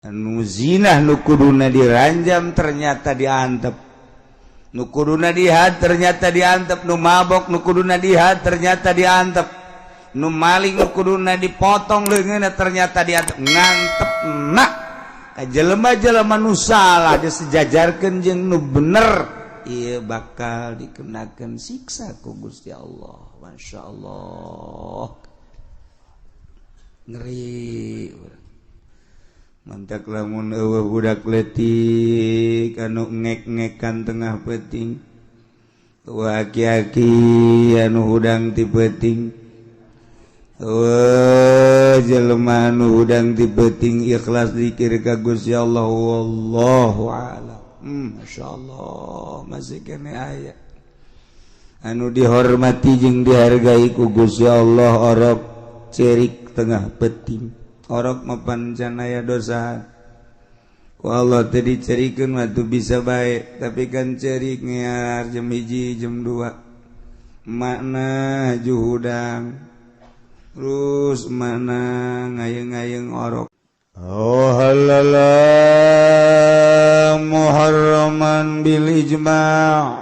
Anu zinah nu kuduna diranjam ternyata diantep, nu kuduna dihad ternyata diantep, nu mabok nu kuduna dihad ternyata diantep, nu maling nu kuduna dipotong leungeunna ternyata diantep. Ngantep nak ka jelema-jelema nu salah disejajarkeun jeung nu bener, ieu bakal dikenakeun siksa ku Gusti Allah. Masya Allah, ngeri. Mantak lamun eueuh budak leutik anu ngek-ngekan tengah peuting, eueuh aki-aki anu hudang ti peuting, eueuh jelema anu hudang ti peuting ikhlas zikir ka Gusti Allah, wallahu a'lam. Masyaallah, masih kene aya anu dihormati jeung dihargai ku Gusti Allah, orok cerik tengah peuting. Orok mapan can aya dosa ku Allah teh dicerikeun mah tuh bisa baik, tapi kan cerik ngear jam 1, jam 2, makna juhudang terus mana ngayeng-ngayeng orok. Oh halala muharraman bil ijma'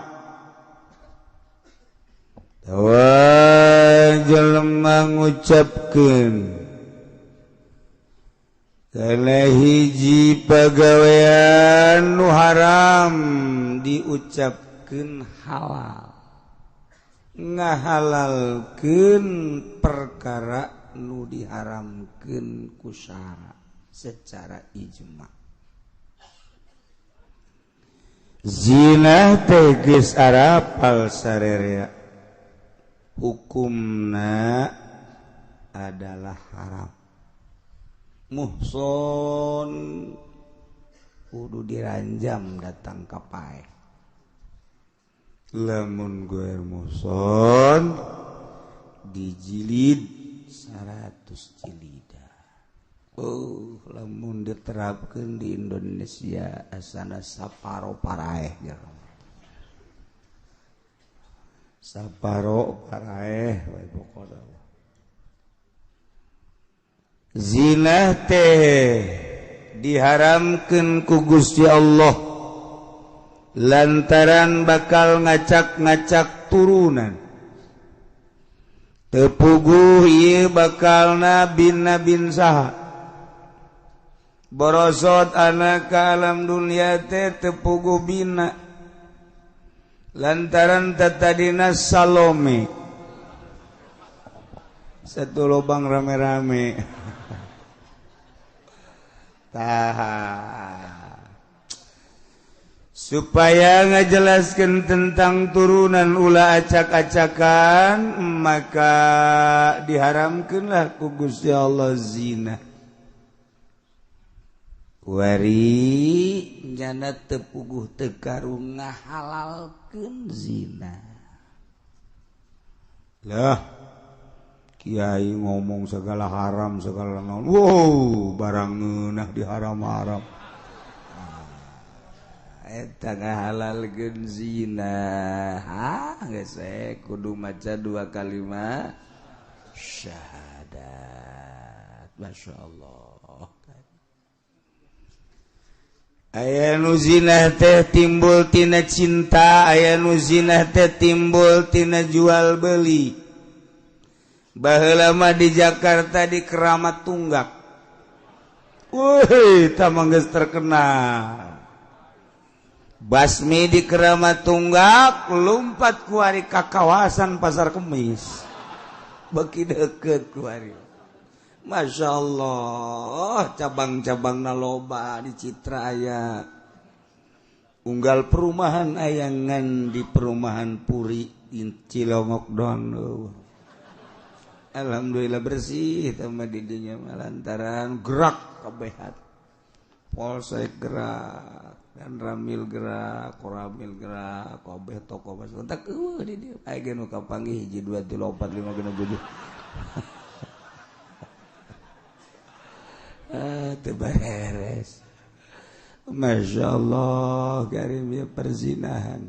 tawa jelema ngucapkeun kana hiji pagawean nu haram diucapkeun halal, ngahalalkeun perkara nu diharamkeun ku syara secara ijma. Zina teh geus arapal sarerea hukumna adalah haram, muhson kudu diranjam datang ka paeh. Lamun gue muhson dijilid 100 jilida. Oh, lamun diterapkan di Indonesia asana saparo paraeh, saparo paraeh we pokona. Zina teh diharamkeun ku Gusti Allah lantaran bakal ngacak-ngacak turunan. Teu puguh ieu bakalna bina bin saha borosot anak ka alam dunia teh teu puguh bina lantaran tatadina Salome satu lubang rame-rame. Tah, supaya ngajelaskan tentang turunan ulah acak-acakan, maka diharamkanlah ku Gusti Allah zina. Kuari nyana teu puguh teu karung ngahalalkeun zina. Lah, kiai ngomong segala haram segala naon, wow, barang ngeunah diharam-haram. Eta ngahalalkeun zina. Ha, geus kudu maca dua kalimat syahadat. Masya Allah. Aya nu zina teh timbul tina cinta, aya nu zina teh timbul tina jual beli. Baheula mah di Jakarta di Keramat Tunggak. Wih, tamang geus terkenal. Basmi di Keramat Tunggak lumpat kuari ka kawasan Pasar Kemis. Beki deket kuari. Masya Allah, cabang-cabang loba di Citra aya. Unggal perumahan ayangan di perumahan Puri di Cilongok doang. Alhamdulillah bersih sama didinya lantaran gerak kabehat. Polsek gerak dan Ramil gerak, Koramil gerak, kabeh toko mas. Tak eueuh di dieu. Aya ge nu kapanggih 1 2 3 4 5 6 7. Teu beres. Masya Allah, karim ya perzinahan.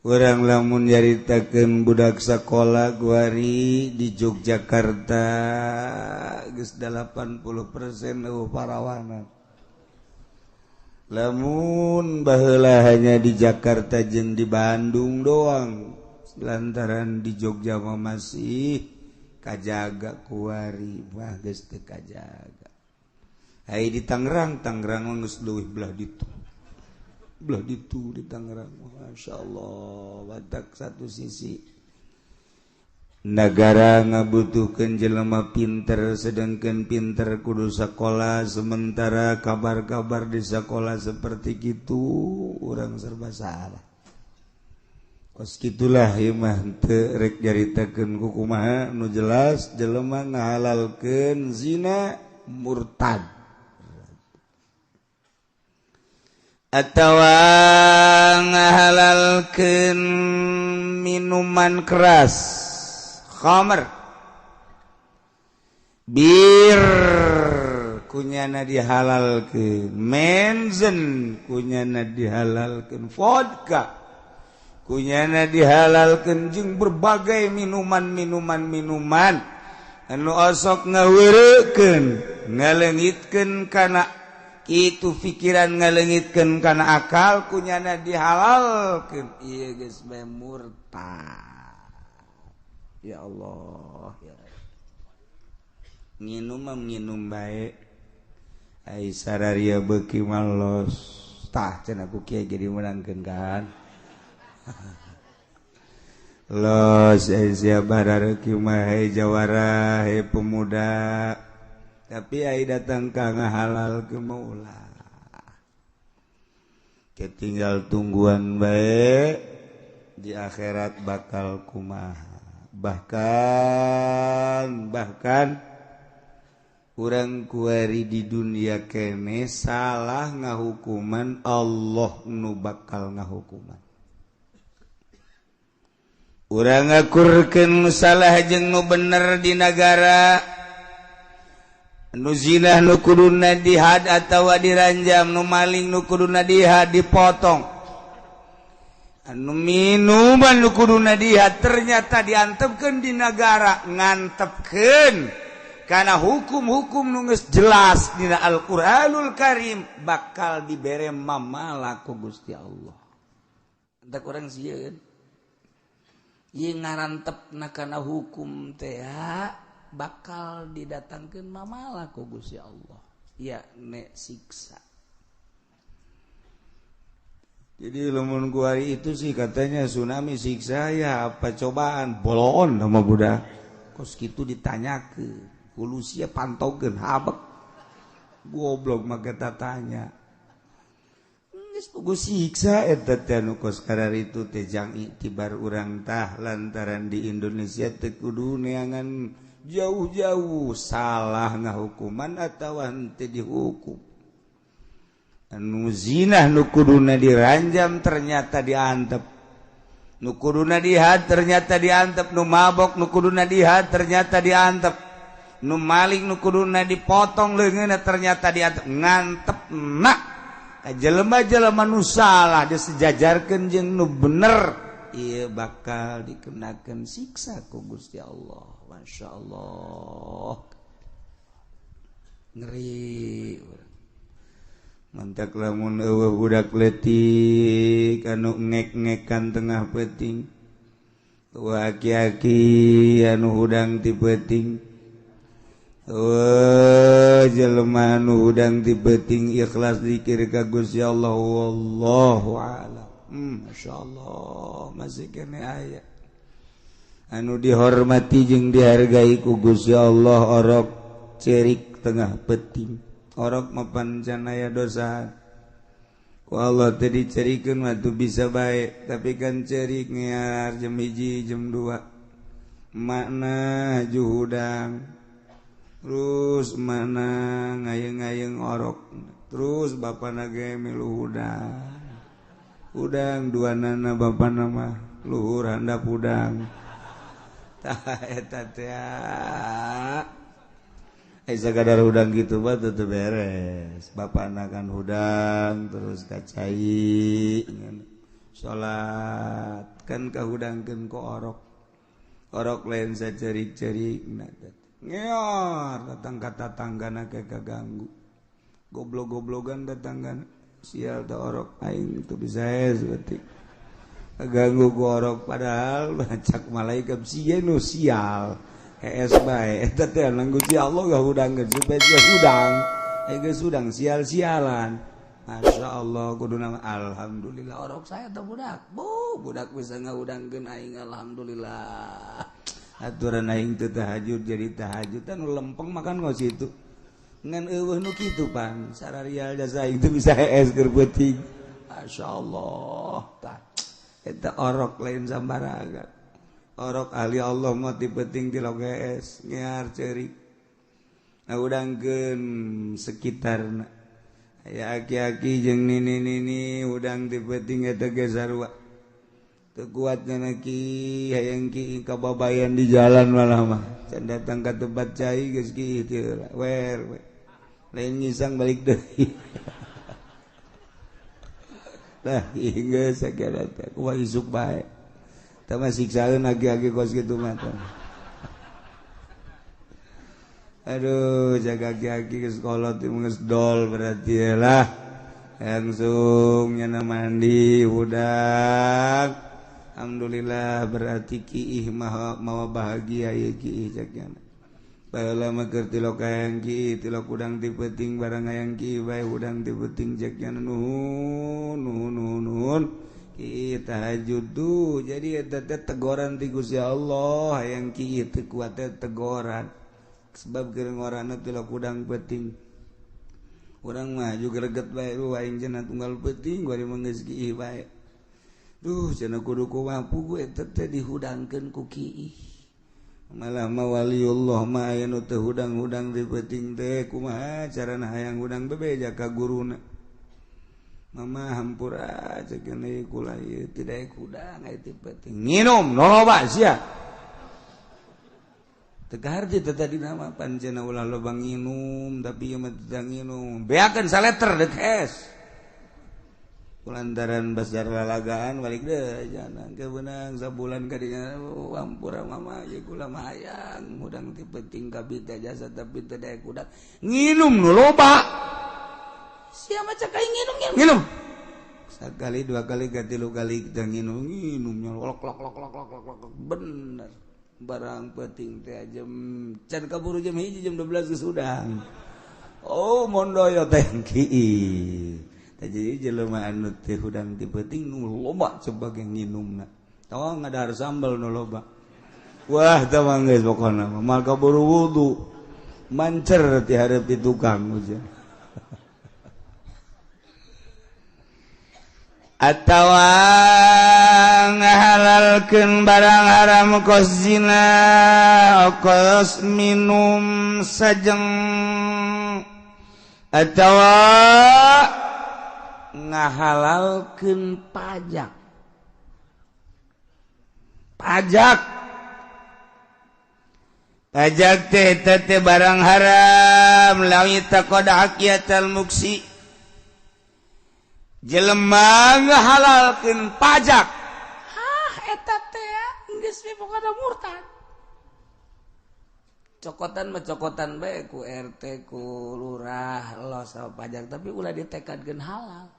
Urang lamun nyaritakeun budak sakola guari di Yogyakarta geus 80% eueuh parawanan. Lamun baheula hanya di Jakarta jeung di Bandung doang, lantaran di Jogja mah masih kajaga kuari mah geus teu kajaga. Ai di Tangerang, Tangerang mah geus leuwih belah ditu. Belah ditu di Tangerang, Masya Allah. Batak satu sisi negara ngabutuhkeun jelema pinter, sedangkan pinter kudu sekolah, sementara kabar-kabar di sekolah seperti gitu urang serba salah. Kos kitulah ieu mah teu rek nyaritakeun kumaha nu jelas jelema ngahalalkeun zina murtad atawa ngahalalkeun minuman keras khamr bir kunyana dihalalkeun, menzen kunyana dihalalkeun, vodka kunyana dihalalkeun, jeung berbagai minuman-minuman anu osok ngaweurekeun ngaleungitkeun kana itu pikiran, ngalengitkeun kana akal kunyana dihalalkeun. Ieu geus bae murtad. Ya Allah, ya nginum mah nginum bae, ai sararia beuki malos tah cenah ku kiai ge dimeunangkeun kan. Los ai sia barareuki mah hei jawara hei pemuda, tapi ai datang ka ngahalal ke maulah. Ketinggal tungguan bae di akhirat bakal kumaha. Bahkan urang kuari di dunia kene salah ngahukuman, Allah nu bakal ngahukuman. Urang ngakurkeun salah jeung nu bener di nagara. Nu zina nu kuduna dihad atawa diranjam, nu maling nu kuduna dihad dipotong, anu minuman nu kuduna dihad ternyata diantepkeun di nagara, ngantepkeun karena hukum-hukum nu geus jelas dina Al-Qur'anul Karim bakal dibere mamala ku Gusti Allah. Entak urang sieun ieu ngarantepna kana hukum teh bakal didatangkeun mamala ku Gusti Allah, ya nek siksa. Jadi lamun kuari itu sih katanya tsunami siksa ya apa cobaan bolon sama budak kos kitu ditanyakeun kulusia pantaukeun habek goblok mah kita tanya geus pugu siksa eta teh nu kos kararitu teh jang iktibar urang tah lantaran di Indonesia teu kudu neangan jauh-jauh salah ngahukuman atawa henteu dihukum. Anu zina nu kuduna diranjam ternyata diantep, nu kuduna dihad ternyata diantep, nu mabok nu kuduna dihad ternyata diantep, nu maling nu kuduna dipotong leungeunna ternyata diantep. Ngantep nak ka jelema-jelema nu salah disejajarkeun jeung nu bener, ieu bakal dikenakeun siksa ku Gusti Allah. Masya Allah, ngeri. Mantak lamun eueuh budak leutik anu ngek-ngekan tengah peuting, eueuh aki-aki anu hudang ti peuting, eueuh jelema anu hudang ti peuting ikhlas zikir ka Gusti Allah, wallahu a'lam. Masya Allah, masih kene aya anu dihormati jeung dihargai ku Gusti Allah orok cerik tengah peuting, orok mapan can aya dosa ku Allah teh dicerikeun mah teu bisa bae, tapi kan cerik ngear jam 1 jam 2 makna juhudang terus makna ngayeng-ngayeng orok terus bapana ge milu hudang hudang dua nana bapana mah luhur handap hudang. Tah eta teh ai sakadar hudang kitu mah teu beres. Bapana kan hudang terus ka cai Salat kan kahudangkeun ku orok. Orok lain sacerik-cerik ngeor datang ka tatanggana ke kaganggu. Goblok-goblogan datangkan sial teh orok aing teu bisa berarti. Kaganggu ku orok padahal bacak malaikat sieun nu sial. Hees bae eta teh nang Gusti Allah gahudangkeun supaya sia hudang. Geus hudang sial-sialan. Masya Allah kudu nama alhamdulillah orok saya teh budak. Bu, budak bisa ngahudangkeun aing alhamdulillah. Aturan aing teu tahajud jadi tahajud nu lempeng makan kos itu. Ngan eueuh nu kitu pan sararial jasa aing teu bisa hees keur peuting. Masya Allah tah. Eta orok lain sambarangan. Orok ahli Allah mah ti peuting ti log hees ngear ceurik. Ngahudangkeun sekitarna. Aya aki-aki jeung nini-nini hudang ti peuting eta ge sarua. Teu kuat nya ki hayang ki kababayan di jalan malah mah. Can datang ka tempat cai geus ki teu wer we. Lain ngisang balik deui. Lah geus sagala teh kumaha isuk bae. Tah mah siksaeun aki-aki kos kitu mah tah. Aduh, jaga aki-aki ke sekolah teh geus dol berarti lah. Langsung nyana mandi hudang. Alhamdulillah berarti kiih maha mawa bahagia ieu kiih cek nyana. Baheula mah keur tilok hayang kiih, tilok hudang ti peuting barang hayang kiih bae hudang ti peuting cek nyana nuhun nuhun nuhun nuhun. Kiih tahajud tuh jadi eta teh tegoran ti Gusti Allah hayang kiih teu kuat teh tegoran. Sebab keur ngorana tilok hudang peuting. Urang mah juga greget bae aing cenah tunggal peuting bari mah geus kiih bae. Duh cenah kudu kumaha pugu eta teh dihudangkeun ku kiih. Malah mah waliullah mah aya nu teu hudang-hudang di peuting teh kumaha carana hayang hudang bebeja ka guruna. Mama hampura ceuk ieu kula ieu teu daek hudang aya ti peuting. Nginum loba sia. Teu kaharti teh tadi nama pancena ulah loba nginum tapi ieu mah teu nginum. Beakeun saleter deuk es. Kulantaran besar lalagaan balik deh jangan kebenang sabulan kadinya ampura mama ya kula mah hayang hudang ti penting kabita jasa tapi teu daek hudang nginum nu loba sia mah cak aing nginum nginum sakali dua kali tilu kali kita nginum nginumnya lok lok lok lok lok lok bener barang penting teh jam can kaburu jam 1 jam 12 geus hudang oh mondoyo teh kieu. Jadi jelema anu teu hudang ti peuting nu loba sebagai nginumna. Tong ngadahar sambal nu loba. Wah, tah mah geus pokona mah mal kaburu wudu. Mancer ti hareup ti tukang uja. Atawa ngahalalkeun barang haram kos zina, kos minum sajeng atawa ngahalalkeun pajak. Pajak. Pajak teh teh barang haram lawi taqad haqiyatal muksi. Jelema ngahalalkeun pajak. Hah eta teh geus pokona murtad. Cokotan mah cokotan bae ku RT ku lurah los pajak tapi ulah ditekadkeun halal.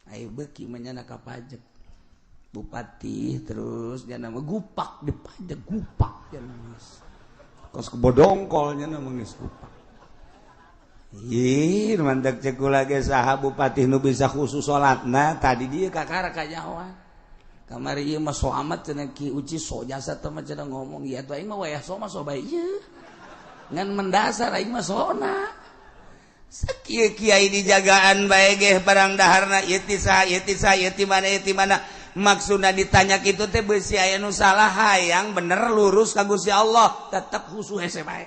Ayo beuki mah ka pajak bupati terus nya nama gupak di pajak gupak nya geus kos kebodongkol nya nama geus gupak. Ih mantak cek kula ge saha bupati nu bisa khusus salatna tadi dieu kakara kanyahoan kamari ieu mah so amat cenah Ki Uci so jasa teh mah cenah ngomong ieu atuh aing mah wayah so mah so bae ieu ngan mendasar aing mah sona. Sakieu kiai dijagaan bae geh barang daharna ieu ti saha ieu ti saha ieu ti mana ieu ti mana maksudna ditanya kitu teh beusi aya nu salah hayang bener lurus ka Gusti Allah tetep khusu hese bae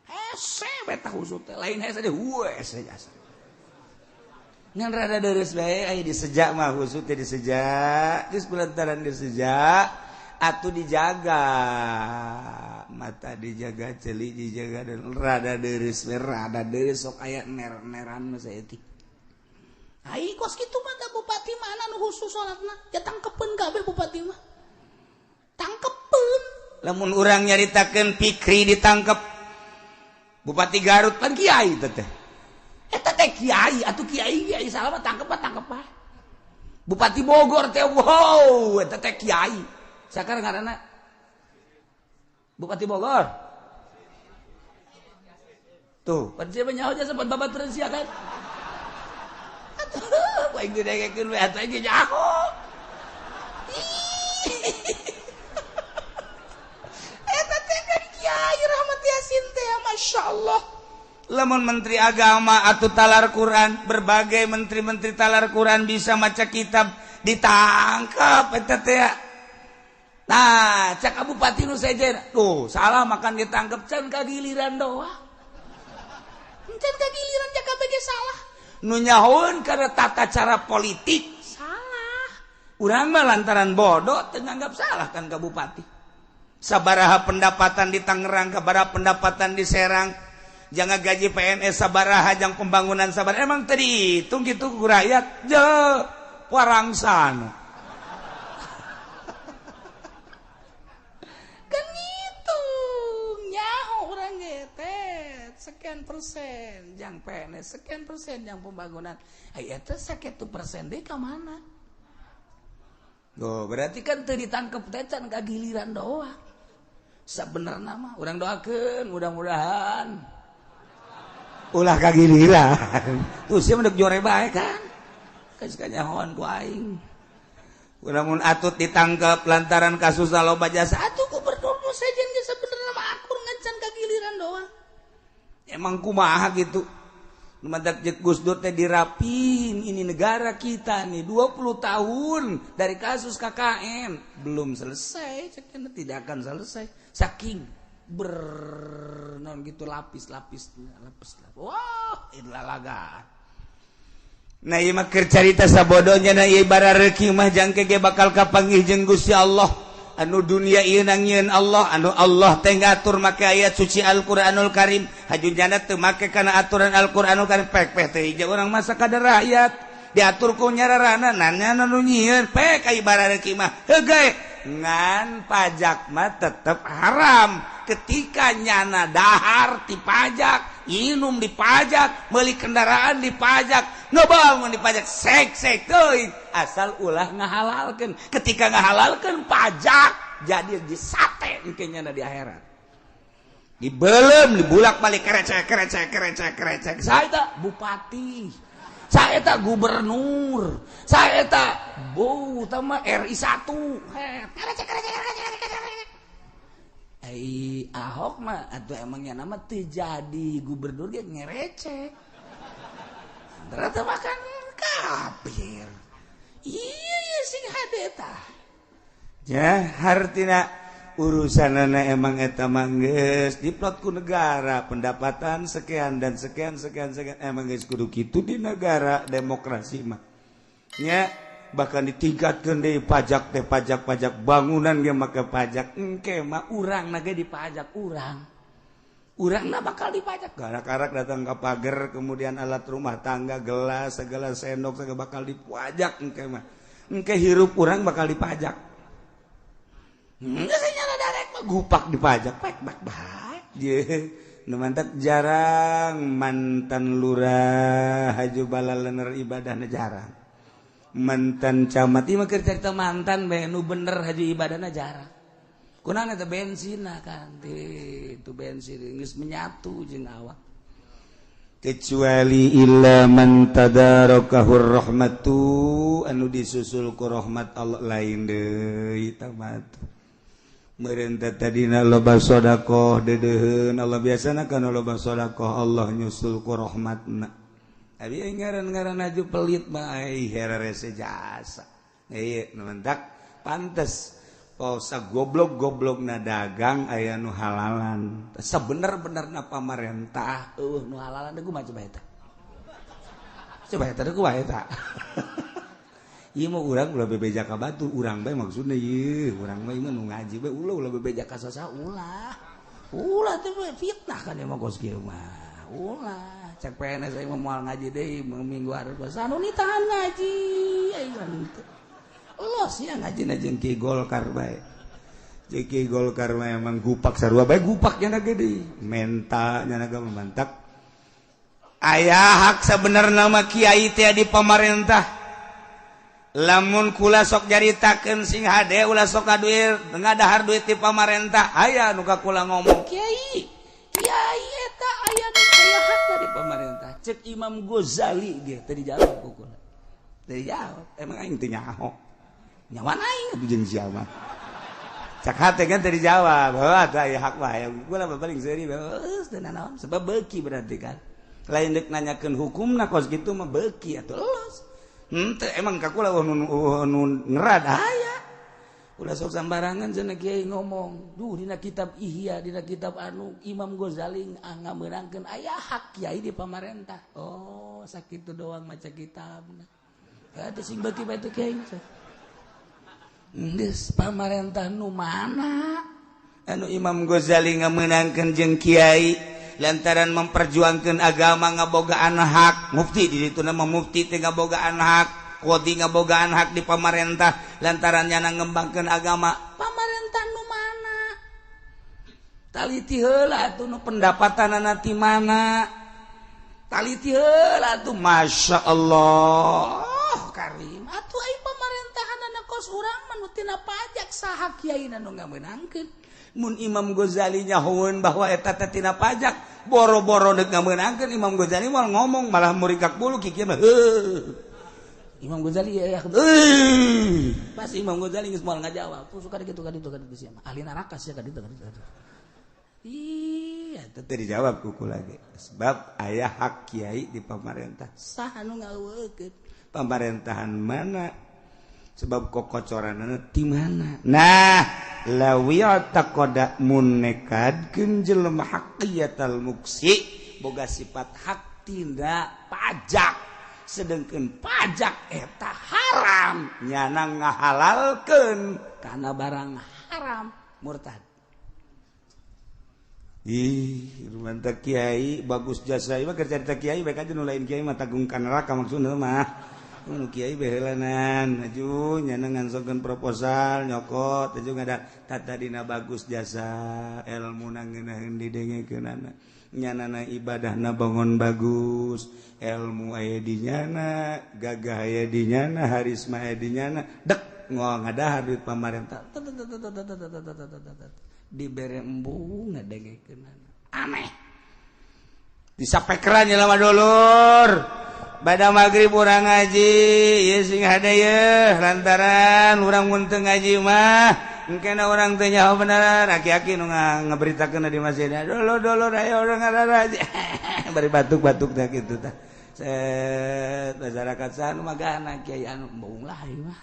hese bae tah khusu teh lain hese deh hese jasa ngan rada deres bae aya disejak mah khusu teh disejak geus kulantaran disejak atuh dijaga mata dijaga celi dijaga dan rada deres rada deres sok aya ner-neran mah saeutik Ai kos kitu mah da bupati mana nu khusus salatna? Ya tangkepeun kabeh bupati mah. Tangkepeun. Lamun urang nyaritakeun Pikri ditangkep Bupati Garut pan kiai teh. Eta teh kiai atuh kiai kiai salah mah tangkep tangkep. Bupati Bogor teh wow eta teh kiai. Sakarang ngaranna Bupati Bogor. Tuh, pan sia nyaho jasa sempat babaturan sia kan. Atuh, aing didengekeun we atuh aing nyaho. Eta teh kan kiai Rahmat Yasin teh Masya Allah. Lamun menteri agama atau talar Quran, berbagai menteri-menteri talar Quran bisa maca kitab ditangkap eta teh. Nah, cak bupati nu sejen, tuh salah makan ditangkap can kagiliran doa. Can kagiliran cak kabeh salah. Nu nyahoeun kana tata cara politik salah. Urang mah lantaran bodoh teu nganggap salah kan ka bupati. Sabaraha pendapatan di Tangerang, sabaraha pendapatan di Serang, jangan gaji PNS sabaraha, jang pembangunan sabaraha. Emang tadi hitung gitu ku rakyat je warangsana. Kan ngitung nyaho urang ge teh sekian persen jang PNS, sekian persen jang pembangunan. Ai eta sakitu persen deui ka mana? Oh, berarti kan teu ditangkep teh can kagiliran doang. Sabenerna mah urang doakeun mudah-mudahan ulah kagiliran. Tuh sia mah jore bae kan. Geus kanyahoan ku aing. Lamun atut ditangkep lantaran kasus loba jasa atuh gubernur nu sejen ge sabenerna mah akur ngan can kagiliran doang. Emang kumaha gitu. Mantak jeung Gus Dur teh dirapin ini negara kita nih 20 tahun dari kasus KKN belum selesai, ceknya tidak akan selesai saking bernon gitu lapis-lapis lapis lapis. Wah, idlalaga. Nah ieu mah keur carita sabodonya na ieu barareuki mah jangke ge bakal kapanggih jeung Gusti Allah. Anu dunia ieu nangieun Allah, anu Allah teh ngatur make ayat suci Al-Qur'anul Karim, haju jana teu make kana aturan Al-Qur'anul Karim pek-pek teh hiji urang masa kadar rakyat diatur ku nyararana nanya nu nyieun pek ai barareuki mah heuh ngan pajak mah tetep haram ketika nyana dahar dipajak, inum dipajak, meuli kendaraan dipajak, ngebangun dipajak, sek-sek teuing asal ulah ngahalalkeun. Ketika ngahalalkeun pajak jadi disate engke nyana di akhirat. Dibelem dibulak-balik kerecek kerecek kerecek kerecek. Saya bupati, saya tak gubernur, saya tak bu utama RI 1. Kerecek kerecek kerecek kerecek. Ai Ahok mah atau emangnya nama teu jadi gubernur ge ngerecek. Ternyata makan kafir. Iya sing hade tah. Ya hartina urusanana emang eta mah geus diplot ku negara pendapatan sekian dan sekian sekian sekian emang geus kudu kitu di negara demokrasi mah. Nya bahkan ditingkatkeun deui pajak teh pajak-pajak bangunan ge make pajak engke mah urang na ge dipajak urang. Urang na bakal dipajak. Karak-karak datang ke pagar kemudian alat rumah tangga gelas segala sendok segala bakal dipajak engke mah. Engke hirup urang bakal dipajak. Geus nyala darek mah gupak dipajak pek bak bak. Ye, nu mantak jarang mantan lurah haju balalener ibadahna jarang. Mantan camat ieu mah keur carita mantan bae nu bener haju ibadahna jarang. Kunaon eta bensinna kan itu bensin geus menyatu jeung awak. Kecuali illa man tadarakahur rahmatu anu disusul ku rahmat Allah lain deui tah mah. Meureun teh tadina loba sedekah deudeuheun Allah biasana kana loba sedekah Allah nyusul ku rahmatna. Abi ngaran-ngaran aju pelit mah ai herese jasa. Ieu nu mentak pantes pausa goblok-goblokna dagang aya nu halalan. Sabener-benerna pamarentah eueuh nu halalan deui kumaha coba eta. Coba eta deui kumaha eta. Ieu mah urang ulah bebeja ka batur, urang bae maksudna ieu, urang mah ieu mah nu ngaji bae ulah ulah bebeja ka saha ulah. Ulah teh fitnah kan ieu mah kos kieu mah. Ulah. Cek PNS aing mah moal ngaji deui minggu hareup. Anu tahan ngaji aing mah henteu. Los ya ngaji jeung Ki Golkar bae. Jeung Ki Golkar mah emang gupak sarua bae, gupak nya gede. Menta nya ge mantak. Aya hak sebenarnya mah kiai teh di pamarentah. Lamun kula sok nyaritakeun sing hade ulah sok duit ngadahar duit di pamarentah, aya nu ka kula ngomong, "Kiai, kiai eta aya nu aya hakna di pamarentah." Cek Imam Ghazali ge teu dijawab ku kula, teu dijawab. Emang aing teu nyaho nyawan aing atuh jeung sia mah. Cak hate kan teu dijawab. Heuh, atuh aya hak mah kula paling seuri geus teu nanaon, sebab beuki berarti kan lain deuk nanyakeun hukumna kos kitu mah beuki atuh los. Henteu emang ka kula nu ngerad aya. Ulah sok sambarangan cenah kiai ngomong. Duh, dina kitab Ihya, dina kitab anu Imam Ghazali ngameunangkeun aya hak kiai di pamarentah. Oh, sakitu doang maca kitabna. Atuh sing beuki bae teh kiai. Geus, pamarentah nu mana? Anu Imam Ghazali ngameunangkeun jeung kiai lantaran memperjuangkan agama ngabogaan hak, mufti di ditu nama mufti teh ngabogaan hak, qadhi ngabogaan hak di pamarentah lantaran nyana ngembangkeun agama. Pamarentah nu mana? Taliti heula atuh nu pendapatanana ti mana? Taliti heula atuh. Masya Allah karim atuh, ai pamerintahanana kos urang mah nu tina pajak, saha kiai nu ngamenangkeun? Mun Imam Ghazali nyahoeun bahwa eta teh tina pajak, boro-boro deuk ngamenangkeun, Imam Ghazali moal ngomong, malah murikak bulu kieu mah. Heuh, Imam Ghazali ya, heuh, pas Imam Ghazali geus moal ngajawab. Tuh suka kitu ka ditu ka ditu, sia mah ahli neraka sia, ka ditu ka ditu. Iya, itu dijawab kuku lagi. Sebab aya hak kiai di pemerintah. Saha nu ngaweukeun? Pemerintahan mana? Sebab kokocoranana di mana? Nah, lawi taqoda mun nekadkeun jelema haqiyatal muksi boga sifat hak tindak pajak. Sedangkan pajak eta haram, nyana ngahalalkeun karena barang haram, murtad. Ih, mantap kiai bagus jasa ieu mah, kerja kiai baik aja, nu lain kiai mah tanggung ka neraka maksudna mah. Nu kiai behelanan aju nyana ngangsongkeun proposal nyokot aju ngada tata dina bagus jasa, ilmu ngeunaheun didengekeunana, nyanana ibadahna bangun bagus, ilmu aya di nyana, gagah aya di nyana, harisma aya di nyana, dek ngoal ngadahar duit pamarentah dibere embung ngadengekeunana. Aneh disapekeran jelema dulur. Pada maghrib urang ngaji ye, sing hade ye, lantaran urang mun teu ngaji mah engkena urang teu nyaho bener. Aki-aki nu ngaberitakeun di masjid, "Dulur, dulur, ayo urang ngaji," bari batuk-batuk teh kitu tah. Set masyarakat sanu magana kiai anu embung lah ieu mah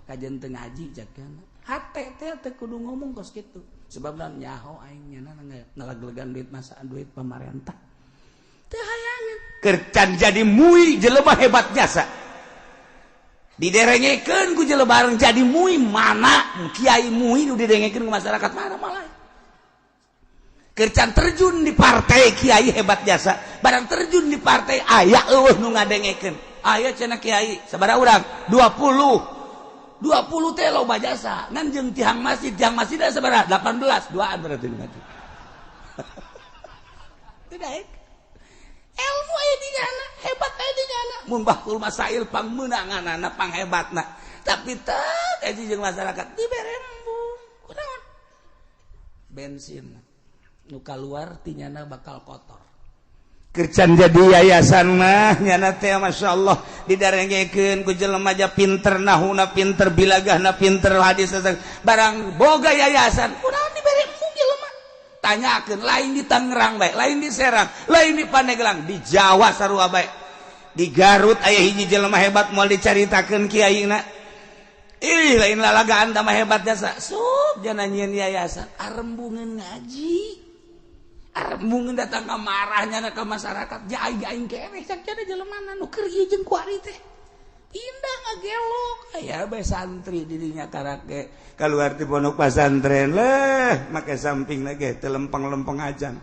kajen teu ngaji cak hate teh teu kudu ngomong kos kitu. Sebab naon? Nyaho aing nyana ngalaglegan duit masa duit pamarentah teu hayangeun. Kercan jadi mui jelema hebat jasa diderengekeun ku jelema bareng jadi mui, mana kiai mui nu didengekeun ku masyarakat? Mana malah kercan terjun di partai, kiai hebat jasa barang terjun di partai aya eueuh nu ngadengekeun. Aya cenah kiai sabaraha urang? 20. 20 teh loba jasa ngan jeung tiang masjid, tiang masjid ada sabaraha? 18, duaan berarti nu ngaji. Tidak ilmu aya di nyana, hebat aya di nyana, mun bahul masail pangmeunanganana, panghebatna, tapi teu kaji jeung masyarakat dibere embung. Kunaon? Bensin nu kaluar ti nyana bakal kotor. Kercan jadi yayasan mah nyana teh Masya Allah didarengekeun ku jelema aja pinter nahuna, pinter bilagahna, pinter hadis, barang boga yayasan kunaon dibere embung jelema? Tanyakeun, lain di Tangerang bae, lain di Serang, lain di Pandeglang, di Jawa sarua bae. Di Garut aya hiji jelema hebat, moal dicaritakeun kiaina. Ih, lain lalagaan mah hebat jasa sup jana nyieun yayasan, arembungeun ngaji, arembungeun datang ka marahnya ke masyarakat. Ja aing aing keneh cak cenah jelema nu keur ieu jeung kuari teh pindah ngagelok aya bae santri dirinya karake keluar di pondok pesantren leh make samping lagi teu lempeng-lempeng aja.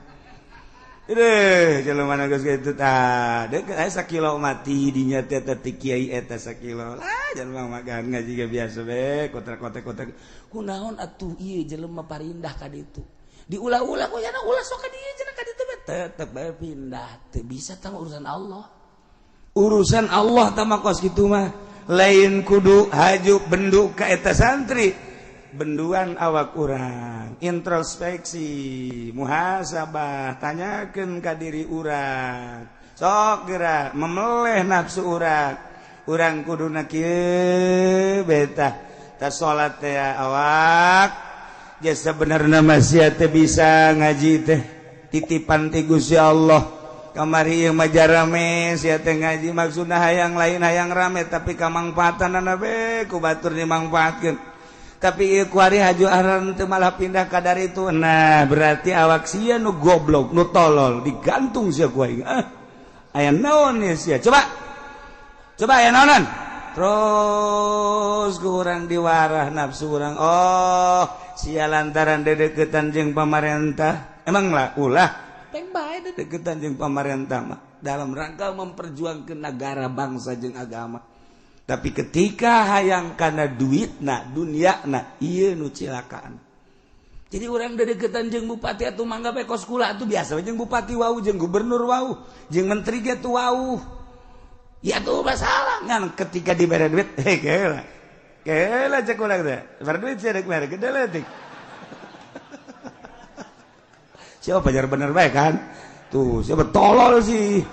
Deh, jelema mana geus kitu tah. Deukeut aya sakilo mati dinya teh teh kiai eta sakilo. Lah jelema magan ngaji ge biasa be, kotak-kotak-kotak. Kunaon atuh ieu jelema parindah ka ditu. Diulah-ulah ku nya ulah sok ka dieu cenah ka ditu be tetep bae pindah. Teu bisa tah urusan Allah. Urusan Allah tah mah kos kitu mah. Lain kudu haju bendu ka eta santri. Benduan awak urang, introspeksi, muhasabah, tanyakeun ka diri urang. Sok geura memeleh nafsu urang. Urang kuduna kieu betah. Ta salat teh awak ja sabenerna mah sia teh bisa ngaji teh titipan ti Gusti Allah. Kamari ieu mah jarame sia teh ngaji maksudna hayang lain hayang rame tapi kamangfaatanana be ku batur dimangfaatkeun. Tapi ieu kuari haju aran teu malah pindah ka dari itu. Nah, berarti awak sia nu goblok, nu tolol, digantung sia ku aing. Ah, aya naon ieu sia? Coba. Coba aya naonan? Terus ku urang diwarah nafsu urang. Oh, sia lantaran dedeukeutan jeung pamarentah. Emang lah ulah peng bae dedeukeutan jeung pamarentah mah dalam rangka memperjuangkeun negara, bangsa jeung agama. Tapi ketika hayang karena duit na dunia na iya nu cilakaan. Jadi orang dedeketan jeung bupati atuh mangga bae kos kula atuh biasa jeung bupati wau jeung gubernur wau jeung menteri ge tuh wau. Ya tuh masalah ngan ketika dibere duit heh keula. Keula cek urang teh. Bere duit sia rek mere gede leutik. Siapa pajar bener bae kan? Tuh siapa tolol sih.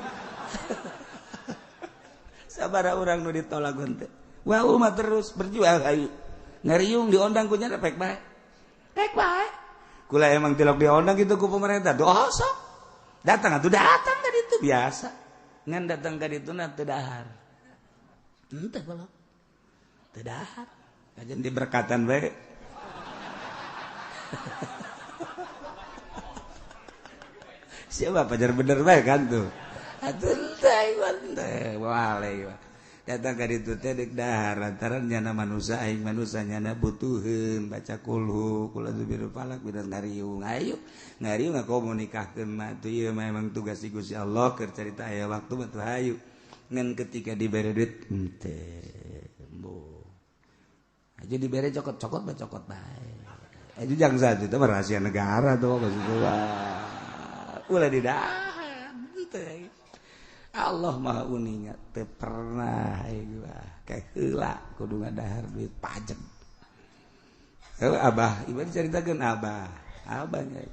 Sabara urang nu ditolak teh. Wah, mah terus berjuang ayo. Ngariung diondang ku nya pek bae. Pek bae. Kula emang tilok diondang gitu ku pemerintah. Doh sok. Datang atuh datang ka ditu biasa. Ngan datang ka ditu na teu dahar. Henteu kolot. Teu dahar. Kajen diberkatan bae. Siapa pajar bener bae kan tuh. Datang ka ditu teh deuk dahar lantaran nyana manusia aing manusia nyana butuheun baca kulhu kula zubir falak bidan ngariung ayo ngariung ngakomo nikahkeun mah tuh ieu mah emang tugas Gusti Allah keur carita aya waktu mah tuh hayu ngan ketika dibere duit henteu embo aja dibere cokot-cokot mah cokot bae aja jang satu itu mah rahasia negara tuh maksudnya ulah didahar henteu. Allah maha uninga teu pernah gua kayak heula kudu ngadahar duit pajak. Heuh abah, ieu dicaritakeun abah. Abahnya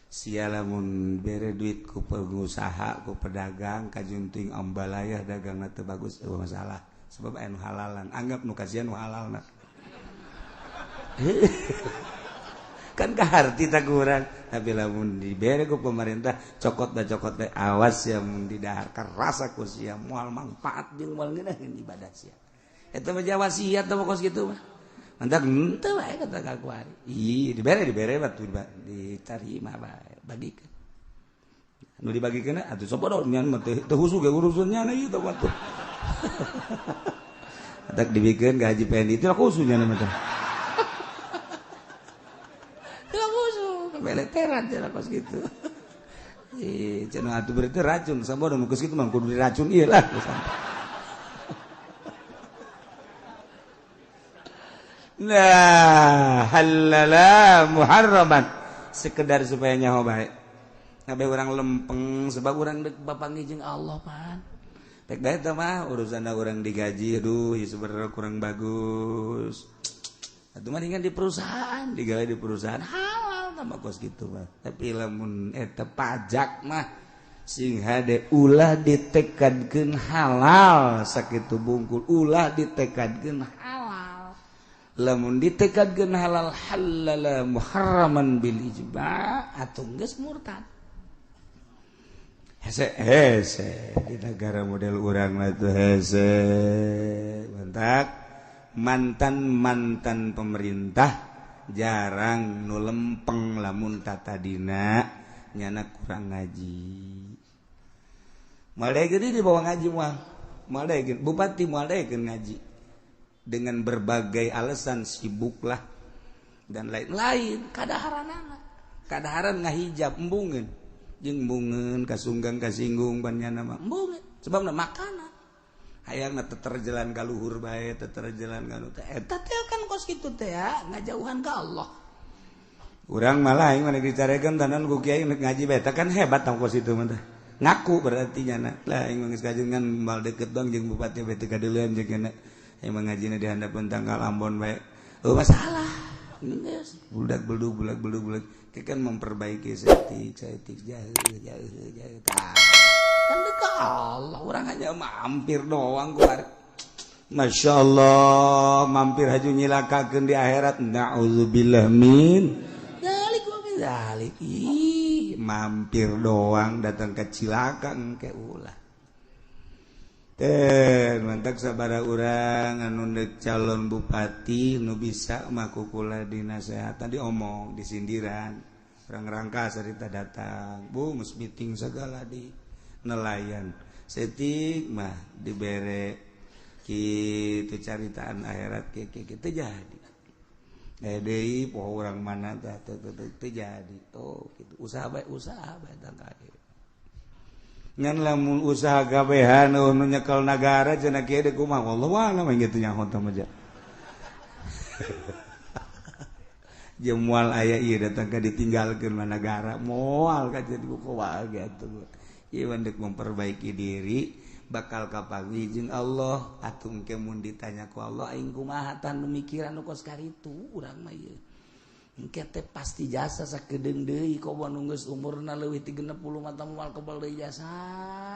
sia lamun bere duit ku pengusaha, ku pedagang kajunting ambalayah dagangna teu bagus eueuh masalah. Sebab aya nu halalan, anggap nu kasihan nu halalna. Kan kaharti tak kurang tapi lamun dibere ku pemerintah cokot da cokot da awas ya mun didahar kerasa ku sia moal manfaat jeung moal ngeunaheun ibadah sia eta mah wasiat teh kos kitu mah mantak henteu bae kata ka kuari ih dibere mah tuh diterima bae bagikeun nu dibagikeun atuh sobodo nyan mah teu husu ge urusannya na ieu teh mah tuh atak dibikeun ka Haji Pendi teh khususnya mah teh beleteran cenah kos kitu. Ih, cenah atuh berarti racun, sabodo nu geus kitu mah kudu diracun ieu lah. Nah, halala muharraman sekedar supaya nyaho bae. Ngabe urang lempeng sebab urang deuk bapanggih jeung Allah pan. Pek bae teh mah urusanna urang digaji aduh ieu sebenarnya kurang bagus. Atuh mah di perusahaan, digawe di perusahaan halal tambah kos gitu mah. Tapi lamun eta pajak mah sing hade ulah ditekadkeun halal sakitu bungkul, ulah ditekadkeun halal. Lamun ditekadkeun halal halala muharraman bil ijma' atuh geus murtad. Hese hese di negara model urang mah tuh hese. Mantak mantan-mantan pemerintah jarang nu lempeng lamun tatadina nyana kurang ngaji. Moal daekeun dibawa ngaji moal. Moal daekeun bupati moal daekeun ngaji. Dengan berbagai alasan sibuklah dan lain-lain kadaharanana. Kadaharan ngahijab embungeun. Jeung embungeun kasunggang kasinggung ban nyana mah embungeun sebabna makanan. Hayangna teter jalan ka luhur bae, teter jalan ka nu teh eta teh kan kos kitu teh ya, ngajauhan ka Allah. Urang malah aing mah dicarekan tanan ku kiai ngaji bae kan hebat tang kos itu mah teh. Ngaku berarti nyana. Lah aing mah geus kajengan mal deket dong jeung bupati bae teu kadeuleun jeung nyana. Aing mah ngajina di handapeun tanggal Ambon bae. Oh masalah. Geus budak beldug budak beldug budak kan memperbaiki setik setik jauh jauh jauh. Tah kan dekat Allah orang hanya mampir doang keluar. Masya Allah mampir haju nyilakakeun di akhirat. Na'udzubillah min dzalik wa min dzalik. Ih mampir doang datang ke cilaka engke ulah. Teh mantak sabara urang anu calon bupati nu bisa mah kukula dinasehatan diomong disindiran. Orang rangka cerita datang, bu geus meeting segala di nelayan. Setik mah dibere kitu caritaan akhirat kieu kieu teu jadi. Deui poho urang mana tah teu jadi. Oh kitu usaha bae tangka. Ngan lamun usaha kabehan nu nyekel nagara cenah kieu deui kumaha wallahu a'lam kitu nyaho teh mah. Jeung moal aya ieu datang ka ditinggalkeun mah nagara moal ka jadi kumaha gitu. Ieu deuk memperbaiki diri bakal kapanggih jeung Allah atuh engke mun ditanya ku Allah aing kumaha tah nu mikiran nu kos karitu urang mah ieu. Engke teh pasti jasa sakedeung deui komo nu geus umurna leuwih ti 60 mah tah moal kebal deui jasa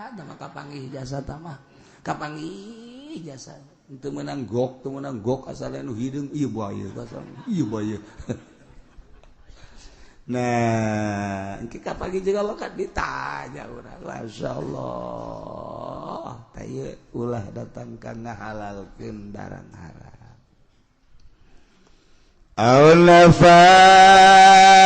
tah mah kapanggih jasa tah mah kapanggih jasa teu meunang gok asal nu hideung ieu bae asal ieu bae. Nah, engke kapanggih jeung Allah kan ditanya urang masyaallah tah ieu ulah datang ka ngahalalkeun barang haram. Aulafa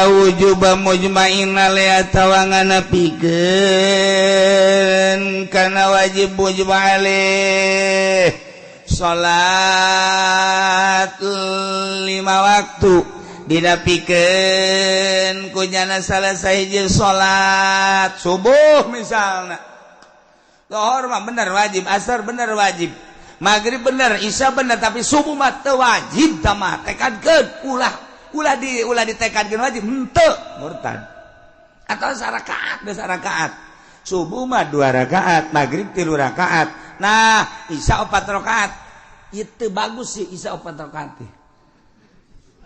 wujuba mujma'in alaihi nganapikeun kana wajib mujma' alaih salat 5 waktu dinapikeun ku nyana salah sahiji salat subuh misalna zuhur mah bener wajib, asar bener wajib, maghrib bener, isya bener, tapi subuh mah teu wajib tah mah tekadkeun ulah ulah di ulah ditekadkeun wajib henteu murtad. Atau sarakaat geus rakaat subuh mah 2 rakaat, maghrib 3 rakaat, nah isya 4 rakaat. Ieu teu bagus sih isya 4 rakaat teh.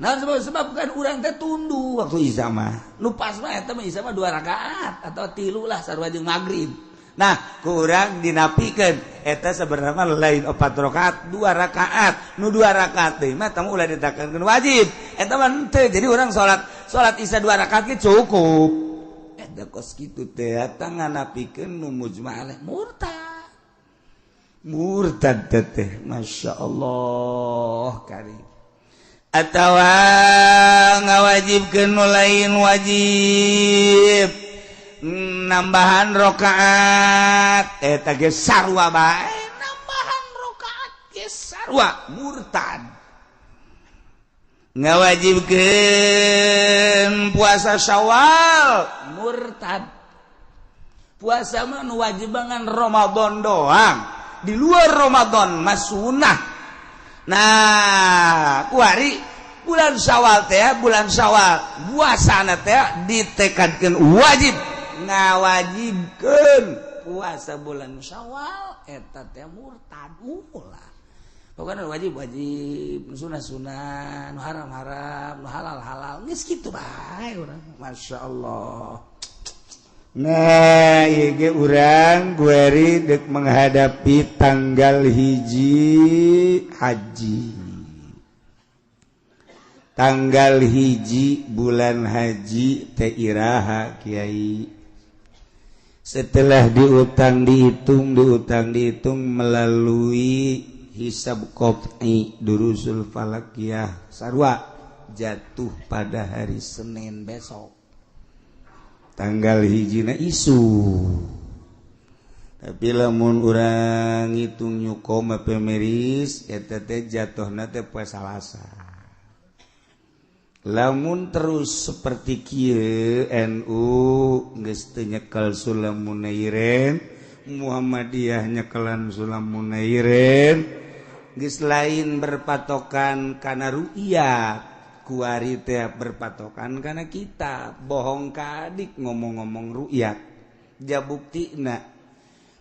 Nah sebab kan urang teh tunduh waktu isya mah nu pas mah eta mah isya mah 2 rakaat atau 3 lah sarua jeung maghrib. Nah kurang dinapikeun eta sebenarnya lain 4 rakaat 2 rakaat nu 2 rakaat deui mah tamu ulah ditekankeun wajib eta mah henteu. Jadi urang salat salat isya 2 rakaat ge cukup eta kos kitu teh eta nganapikeun nu mujma' alaih murtad murtad teh masyaallah karim. Atawa ngawajibkeun nu lain wajib nambahan rokaat eta ge sarua bae nambahan rokaat ge sarua murtad. Ngawajibkeun puasa Syawal murtad. Puasa mah nu wajib ngan Ramadan doang, di luar Ramadan mah sunah. Nah kuari bulan Syawal teh bulan Syawal puasana teh ditekadkeun wajib ngawajibkeun puasa bulan Syawal eta teh murtad ulah. Pokoknya wajib wajib, sunah sunah, nu haram haram, nu halal halal, geus kitu bae urang. Masyaallah. Nah, ieu ge urang gueri deuk menghadapi tanggal 1 haji. Tanggal 1 bulan haji teh iraha kiai. Setelah diutang dihitung, diutang dihitung melalui hisab qat'i durusul falakiyah sarwa jatuh pada hari Senin besok. Tanggal 1 isu. Tapi lamun urang ngitung nyukom pemeris eta teh jatuhna teh poe Salasa. Lamun terus seperti kieu NU geus teu nyekel Sulam Munairin, Muhammadiyah nyekelan Sulam Munairin, geus lain berpatokan kana ru'yat, kuari teh berpatokan kana kitab. Bohong ka adik ngomong-ngomong ru'yat. Ja buktina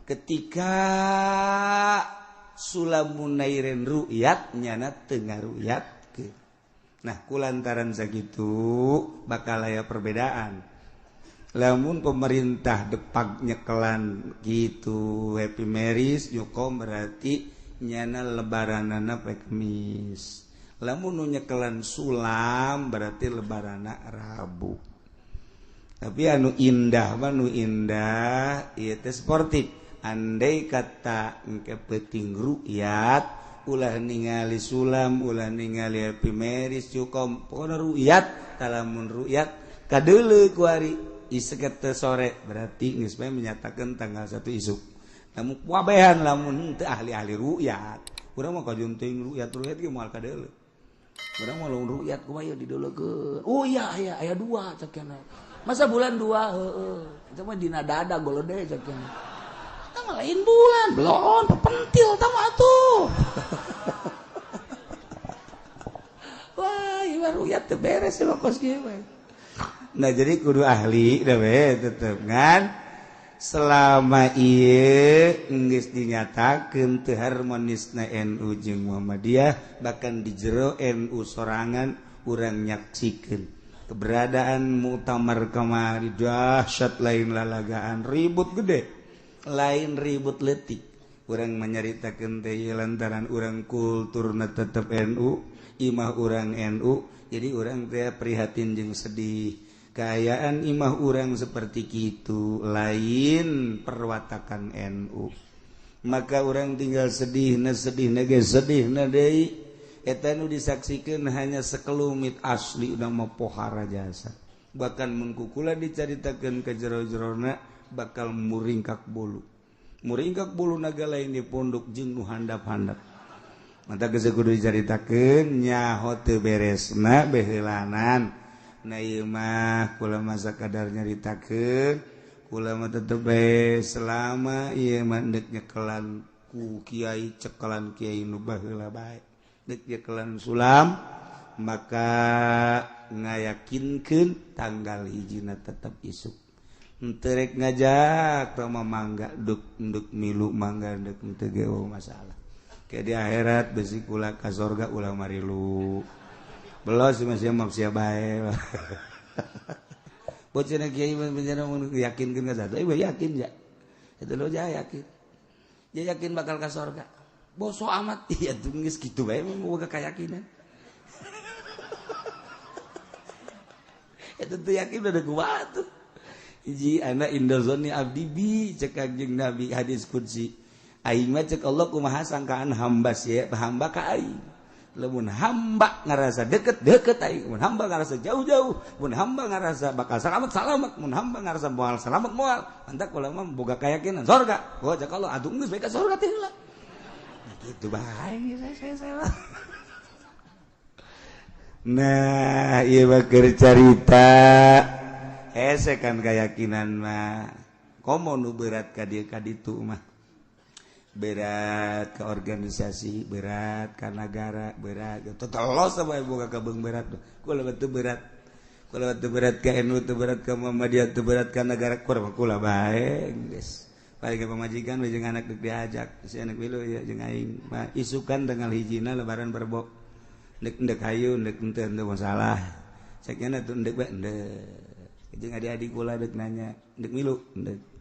ketika Sulam Munairin ru'yat nyana teu ngaru'yat. Nah kulantaran sakitu bakal aya perbedaan. Lamun pemerintah depak nyekelan gitu Happy Marriage Yukom berarti nyana lebaranana poe Kemis. Lamun nu nyekelan sulam berarti lebaranana Rabu. Tapi anu indah mah nu indah ieu teh sportif. Andai kata engke peuting ru'yat ulah ningali sulam, ulah ningali Happy Marriage Yukom, pokona ru'yat. Lamun ru'yat kadeuleu kuari iseket teh sore berarti geus bae menyatakan tanggal 1 isuk. Namun wabehan lamun teu ahli-ahli ru'yat. Urang mah kajeun teuing ru'yat-ru'yat ge moal kadeuleu. Urang mah lamun ru'yat kumaha ieu dideulekeun. Oh iya aya aya 2 cek cenah. Masa bulan 2 heeh. Eta mah dina dada golode cek cenah. Eta mah lain bulan, belon pepentil tah mah atuh. Wah, ieu ru'yat teu beres ieu kos kieu mah. Nah jadi kudu ahli dah we tetep kan. Selama ieu geus dinyatakeun teu harmonisna NU jeung Muhammadiyah, bahkan di jero NU sorangan urang nyaksikeun keberadaan muktamar kamari dahsyat, lain lalagaan ribut gede, lain ribut leutik. Urang menyaritakeun teh lantaran urang kulturna tetep NU, imah urang NU, jadi urang teh prihatin jeung sedih. Kaayaan imah urang seperti kitu lain perwatakan NU. Maka urang tinggal sedih na sedih na ge sedih na deui. Eta nu disaksikeun hanya sekelumit asli udah mah pohara jasa. Bahkan mun kukula dicaritakeun ka jero-jerona bakal muringkak bulu. Muringkak bulu naga lain di pondok jeung nu handap-handap. Mata geus kudu dicaritakeun nyaho teu beresna beheulanan. Nah ieu mah kula masa kadar nyaritakeun, kula mah tetep bae selama ieu mah deuk nyekelan ku kiai cekelan kiai nu baheula bae. Deuk nyekelan sulam maka ngayakinkeun tanggal hijina tetep isuk. Henteu rek ngajak tah mah mangga deuk deuk milu mangga deuk henteu ge masalah. Ke di akhirat besi kula ka sorga ulah marilu. Belos masih mah sia bae. Bocah kiai bencana mun yakinkeun ka satu, yakin ya. Eta lo ja yakin. Dia yakin bakal ka sorga. Boso amat iya tuh geus kitu bae mun boga keyakinan. Eta tuh yakin udah kuat tuh. Hiji ana indazoni abdi bi cek kanjeng Nabi hadis qudsi. Aing mah cek Allah kumaha sangkaan hamba sia, hamba ka aing. Lamun hamba ngarasa deket-deket aing, mun hamba ngarasa jauh-jauh, mun hamba ngarasa bakal selamat-selamat, mun hamba ngarasa moal selamat moal. Antak kula mah boga keyakinan sorga. Oh cek Allah atuh geus bae ka sorga teh heula. Nah kitu bae saya. Nah, ieu mah keur carita. Hese kan keyakinan mah. Komo nu berat ka dieu ka ditu mah. Berat ke organisasi, berat ke negara, berat. Total los sama ibu kakak beng berat. Kula teu berat. Kula teu berat ke NU, teu berat ke Muhammadiyah, teu berat ke negara. Kula kula bae geus. Paling ke pamajikan we jeung anak deuk diajak. Si anak milu ya jeung aing. Mah isukan tanggal hijina lebaran berbo. Ndek ndek hayu ndek henteu henteu masalah. Ceknya tuh ndek bae ndek. Jeung adik-adik kula deuk nanya, ndek milu ndek.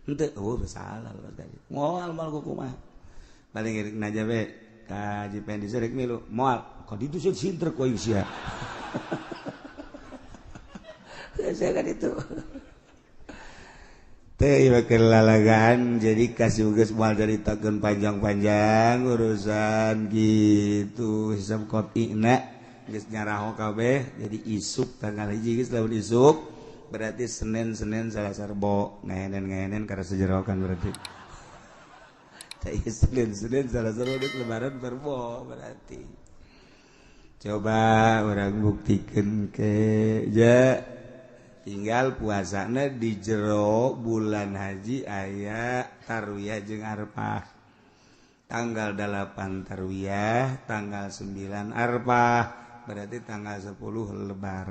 Henteu, oh salah tadi. Moal moal kumaha. Paling rek nanya we ka Haji Pendi rek milu, moal. Ka ditu sieun sinter ku aing sia. Saya kan itu. Teh ieu keur lalagaan jadi kasih geus moal caritakeun panjang-panjang urusan gitu hisab qati'na geus nyaraho kabeh jadi isuk tanggal 1 geus lamun isuk berarti Senin Selasa Rebo ngahenen karena sejerokan berarti. Tapi Senin Selasa Rebo lebaran berbo berarti. Coba urang buktikan ke ja, tinggal puasana di jero bulan haji aya tarwiyah jeung arpah. Tanggal 8 tarwiyah, tanggal 9 arpah, berarti tanggal 10 lebaran.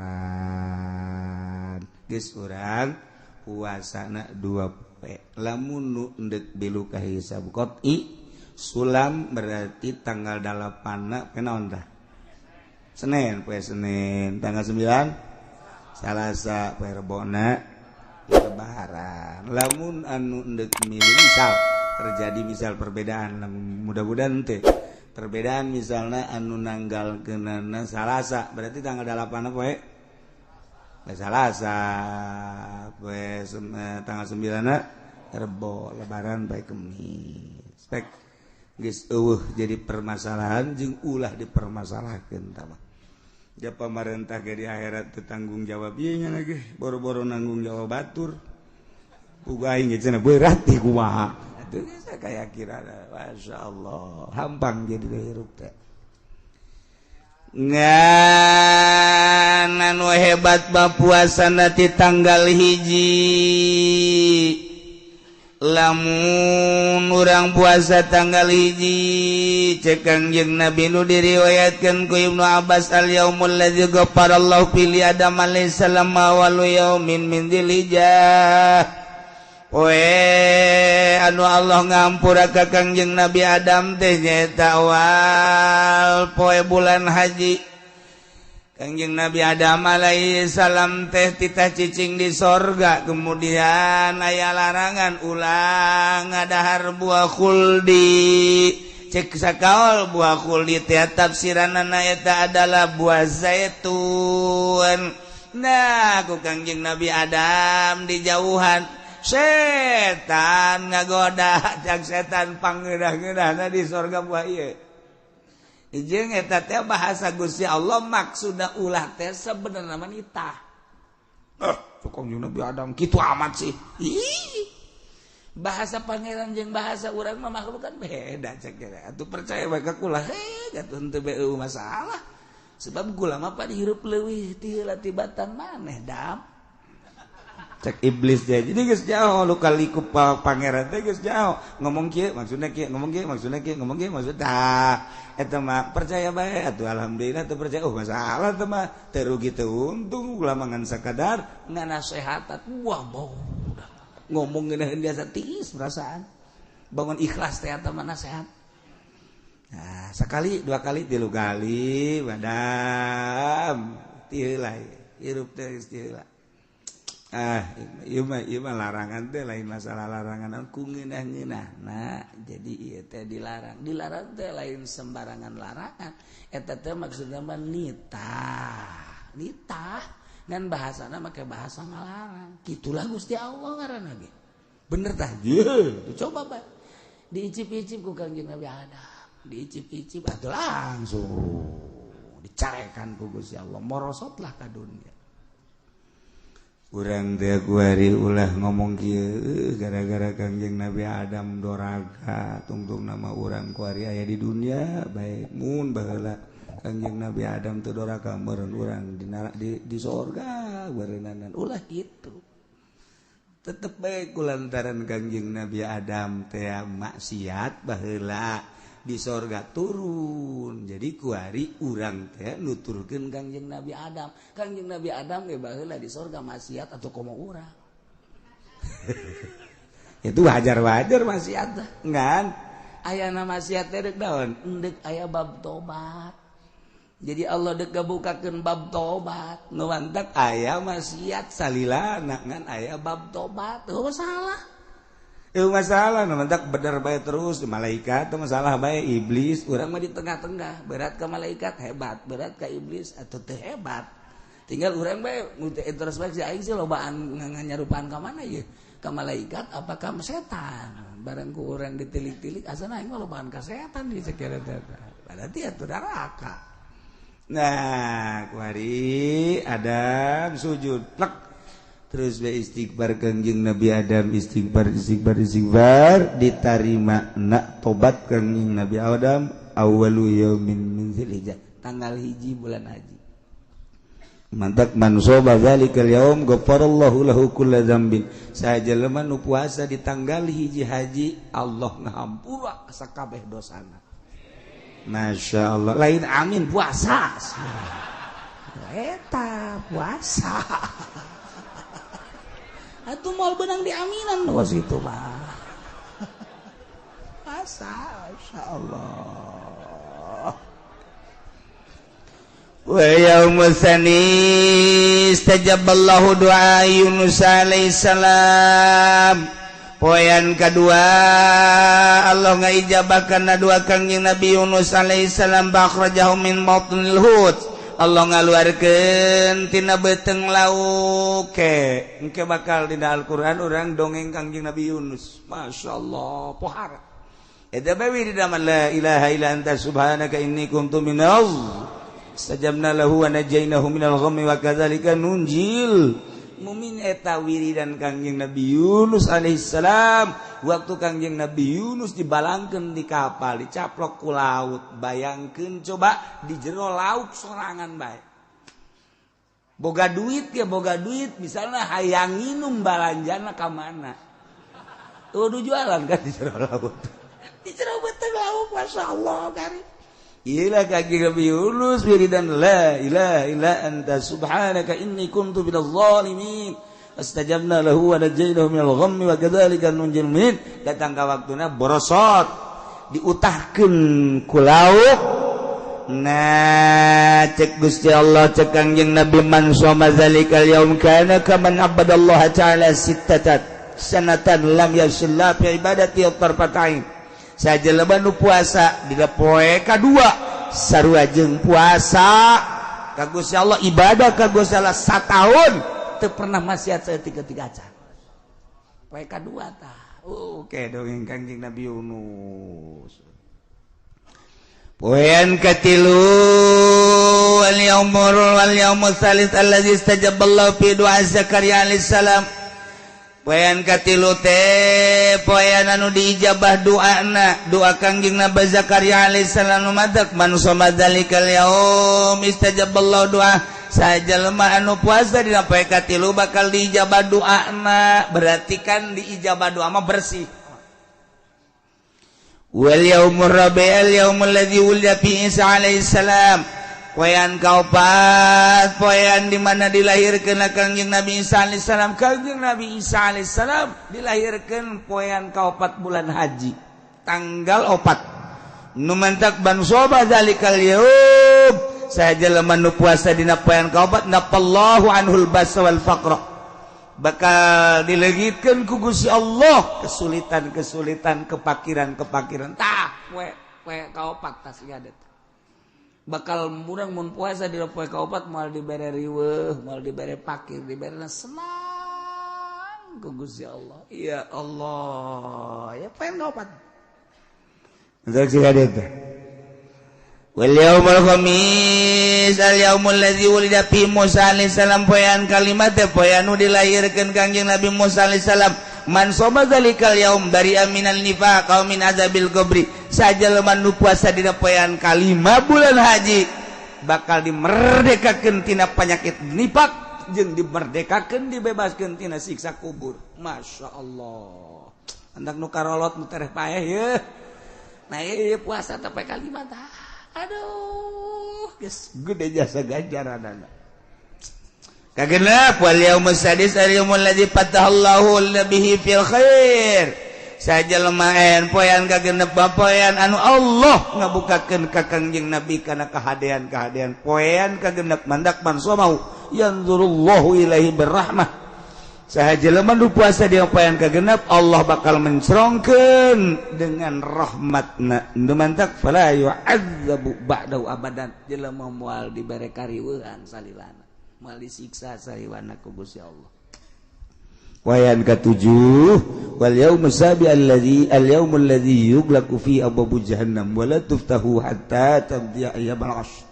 Geus urang puasana 2 poe. Lamun nu endek belu ka hisab qot'i sulam berarti tanggal 8 na naon tah? Senin, poe Senin, tanggal 9 Salasa, poe Rebona lebaran. Lamun anu endek milih misal terjadi misal perbedaan, mudah-mudahan teh perbedaan, misalnya anu nanggal kenana Salasa, berarti tanggal 8 poe Salasa, poe tanggal 9 Rebo, lebaran poe Kemis. Pek geus eueuh jadi permasalahan jeung ulah dipermasalahkeun tah mah. Ja pamarentah ge di akhirat teu tanggung jawab ieu nya lagi boro-boro nanggung jawab batur. Pugu aing ge cenah berat di kumaha. Atuh geus kaya kira masyaallah hampang jadi hirup teh. Ngan anu hebat mah puasana ti tanggal 1. Lamun urang puasa tanggal 1, cek Kangjeng Nabi nu diriwayatkeun ku Ibnu Abbas, al yaumul ladzi ghafarallahu fi li Adam alaihi salam awalu yaumin min dzilhijjah. Poe anu Allah ngampura ka Kangjeng Nabi Adam teh nyaeta awal poe bulan haji. Kangjeng Nabi Adam alaihi salam teh titah cicing di sorga, kemudian aya larangan ulah ngadahar buah khuldi. Cek sakaol buah khuldi teh tafsiranana eta adalah buah zaitun. Nah, ku Kangjeng Nabi Adam dijauhan, setan ngagoda. Cak setan, pangeunah-ngeunahna di sorga buah ieu. Jeung eta teh bahasa Gusti Allah maksudna ulah teh sebenarnya mah nitah. Ah, cek Nabi Adam kitu amat sih. Ih. Bahasa pangeran jeung bahasa urang mah makhluk kan beda cek kira. Atuh percaya bae ka kula, heh, atuh henteu bae masalah. Sebab kula mah pan hirup leuwih ti heula tibatan maneh dam. Cek iblis dia. Jadi geus jauh lu kali ku pangeran teh geus jauh. Ngomong kieu maksudna kieu, ngomong kieu maksudna kieu, ngomong kieu maksudna tah. Eta mah percaya bae atuh alhamdulillah, teu percaya oh masalah teh mah teu rugi teu untung ulah ngan sakadar nganasehatan. Wah, bau ngomong ngeunaheun biasa tiis perasaan. Bangun ikhlas teh eta mah nasehat. Nah, sekali, dua kali, tilu kali, madam, ti heula hirup teh geus ti heula. Ah, ieu mah larangan teh lain masalah larangan ku ngeunah-ngeunah. Nah, jadi ieu teh dilarang. Dilarang teh lain sembarangan larangan. Eta teh maksudna mah nitah. Nitah ngan bahasana make bahasa ngalarang. Kitulah Gusti Allah ngaranna ge. Bener tah? Ye, coba bae. Diicip-icip ku Kangjeng Nabi Adam. Diicip-icip atuh langsung dicarekan ku Gusti Allah. Morosotlah ka dunia. Urang teh kuari ulah ngomong kieu gara-gara Kangjeng Nabi Adam doraka tungtung nama urang kuari aya di dunia baik. Mun baheula Kangjeng Nabi Adam teu doraka, meureun urang di sorga beureunanan. Ulah kitu, tetep bae kulantaran Kangjeng Nabi Adam teh maksiat baheula di sorga turun, jadi kuari urang teh nuturkeun Kangjeng Nabi Adam. Kangjeng Nabi Adam ge baheula di sorga maksiat atau komo urang itu wajar-wajar maksiat ngan ayana maksiat teh deuk naon, endek aya bab tobat. Jadi Allah dek ngabukakeun bab tobat. Nu mantak aya maksiat salilana ngan aya bab tobat, eueuh masalah. Itu masalah, nu mantak bener bae terus malaikat itu masalah bae iblis, urang mah di tengah-tengah, berat ke malaikat hebat, berat ke iblis atau teu hebat. Tinggal urang bae introspeksi, aing sih lobaan nyarupaan ka mana ieu? Ka malaikat apa ka setan? Barang ku urang ditilik-tilik asana aing mah lobaan ka setan di sekira teh. Berarti atuh neraka. Nah, kuari Adam sujud plek terus be istighfar. Kangjeng Nabi Adam istighfar, istighfar, istighfar, ditarima nak tobat Kangjeng Nabi Adam. Awalu yaumin min dzilhijjah. Tanggal 1 bulan haji. Mantak man shoma dzalikal yaum ghafarallahu lahu kulla dzambin. Saha jelema nu puasa di tanggal 1 haji, Allah ngahampura sakabeh dosana. Masya Allah. Lain amin puasa. Eta puasa. Atuh moal beunang diaminan kos itu mah. Puasa, Masya Allah. Wa yaumus tsani istajaballahu du'a Yunus alaihissalam. Poean kedua Allah ngaijabah kana doa Kangjeng Nabi Yunus alaihissalam, akhrajahu min batnil hut. Allah ngaluarkeun tina beuteung lauk. Ke engke bakal dina Al-Qur'an urang dongeng Kangjeng Nabi Yunus. Masya Allah, pohara. Eta bae wiridan la ilaha illa anta subhanaka inni kuntu minaz. Istajabna lahu wa najainahu minal ghammi wa kadzalika nunjil mumin. Eta wiridan Kangjeng Nabi Yunus alaihissalam waktu Kangjeng Nabi Yunus dibalangkeun di kapal, dicaplok ku laut. Bayangkeun coba di jero laut sorangan bae, boga duit ya, boga duit misalnya, hayang nginum, balanjana ka mana? Tuh jualan kan di jero laut, Di jero beuteung laut, Masya Allah kari. Ila kaki Nabi Yunus wiridan la ilaha illa anta subhanaka inni kuntu minaz zalimin. Astajabna lahu wa najainahu minal ghammi wa kadzalika nunjil mu'minin. Datang ka waktuna borosot, diutahkeun ku lauk. Nah, cek Gusti Allah, cek Kangjeng Nabi, man shoma zalikal yaum kana kaman abadallaha ta'ala sittatat sanatan lam yashilla fi ibadati tarfatain. Saha jelema nu puasa dina poe kadua, sarua jeung puasa ka Gusti Allah, ibadah ka Gusti Allah satahun, teu pernah maksiat saeutik-eutik acan. Poe kadua tah. Oke, dongeng Kangjeng Nabi Yunus. Poean katilu, al yaumul wal yaumul tsalits allazi istajaballahu fi du'a Zakaria alaihissalam. Poean katilu teh poean anu diijabah doana, doa Kangjeng Nabi Zakaria alaihissalam. Madak man shoma dzalikal yaum istajaballahu doa. Saha jelema anu puasa dina poe katilu bakal diijabah doana. Berarti kan diijabah doa mah bersih. Wal yaumur rabi' al yaumul ladzi wulida fi Isa alaihissalam. Poean kaopat, poean di mana dilahirkeun Kangjeng Nabi Isa alaihissalam. Kangjeng Nabi Isa alaihissalam dilahirkeun poean kaopat bulan haji, tanggal 4. Nu mantak man shoma dzalikal yaum, saha jelema nu puasa dina poean kaopat, nafallahu anhul basa wal faqra, bakal dileungitkeun ku Gusti Allah kesulitan-kesulitan, kepakiran-kepakiran. Tah, poe poe kaopat tas ieu bakal murang. Mun puasa di poe kaopat, moal dibere riweuh, moal dibere pakir, dibere senang ku Gusti Allah. Ya Allah, ya, poe kaopat. Wal yaumul khamis al yaumul ladzi wulida fi Musa alaihissalam. Poean kalima teh poean nu dilahirkeun Kangjeng Nabi Musa alaihissalam. Man shoma dzalikal yaum bari'a minal nifaq aw min azabil qabri. Saha jelema nu puasa dina poean kalima bulan haji bakal dimerdekakeun tina penyakit nifak jeung dimerdekakeun, dibebaskeun tina siksa kubur. Masya Allah, andak nu karolot, nu tereh paeh ye. Nah, ieu puasa teh poe kalima tah. Aduh, geus gede jasa ganjaranana. Kagenep, wal yaumus sadis al yaumul ladzi fatahallahu bihi fil khair. Saha jelema poean kagenep, poean anu Allah ngabukakeun ka Kangjeng Nabi kana kahadean-kahadean. Poean kagenep, mandak man shomau yanzurullahu ilaihi birrahmah. Saha jelema nu puasa di poean kagenep, Allah bakal mencerongkeun dengan rahmatna. Nu mantak fala yu'adzabu ba'dahu abadan. Jelema moal dibere kariweuhan salilana, moal disiksa salilana ku Gusti Allah. Poean katujuh, wal yaumus sabi alladzi al yaumul ladzi yughlaqu fi abwabu jahannam wa la tuftahu hatta tamdiya ayyamul ashr.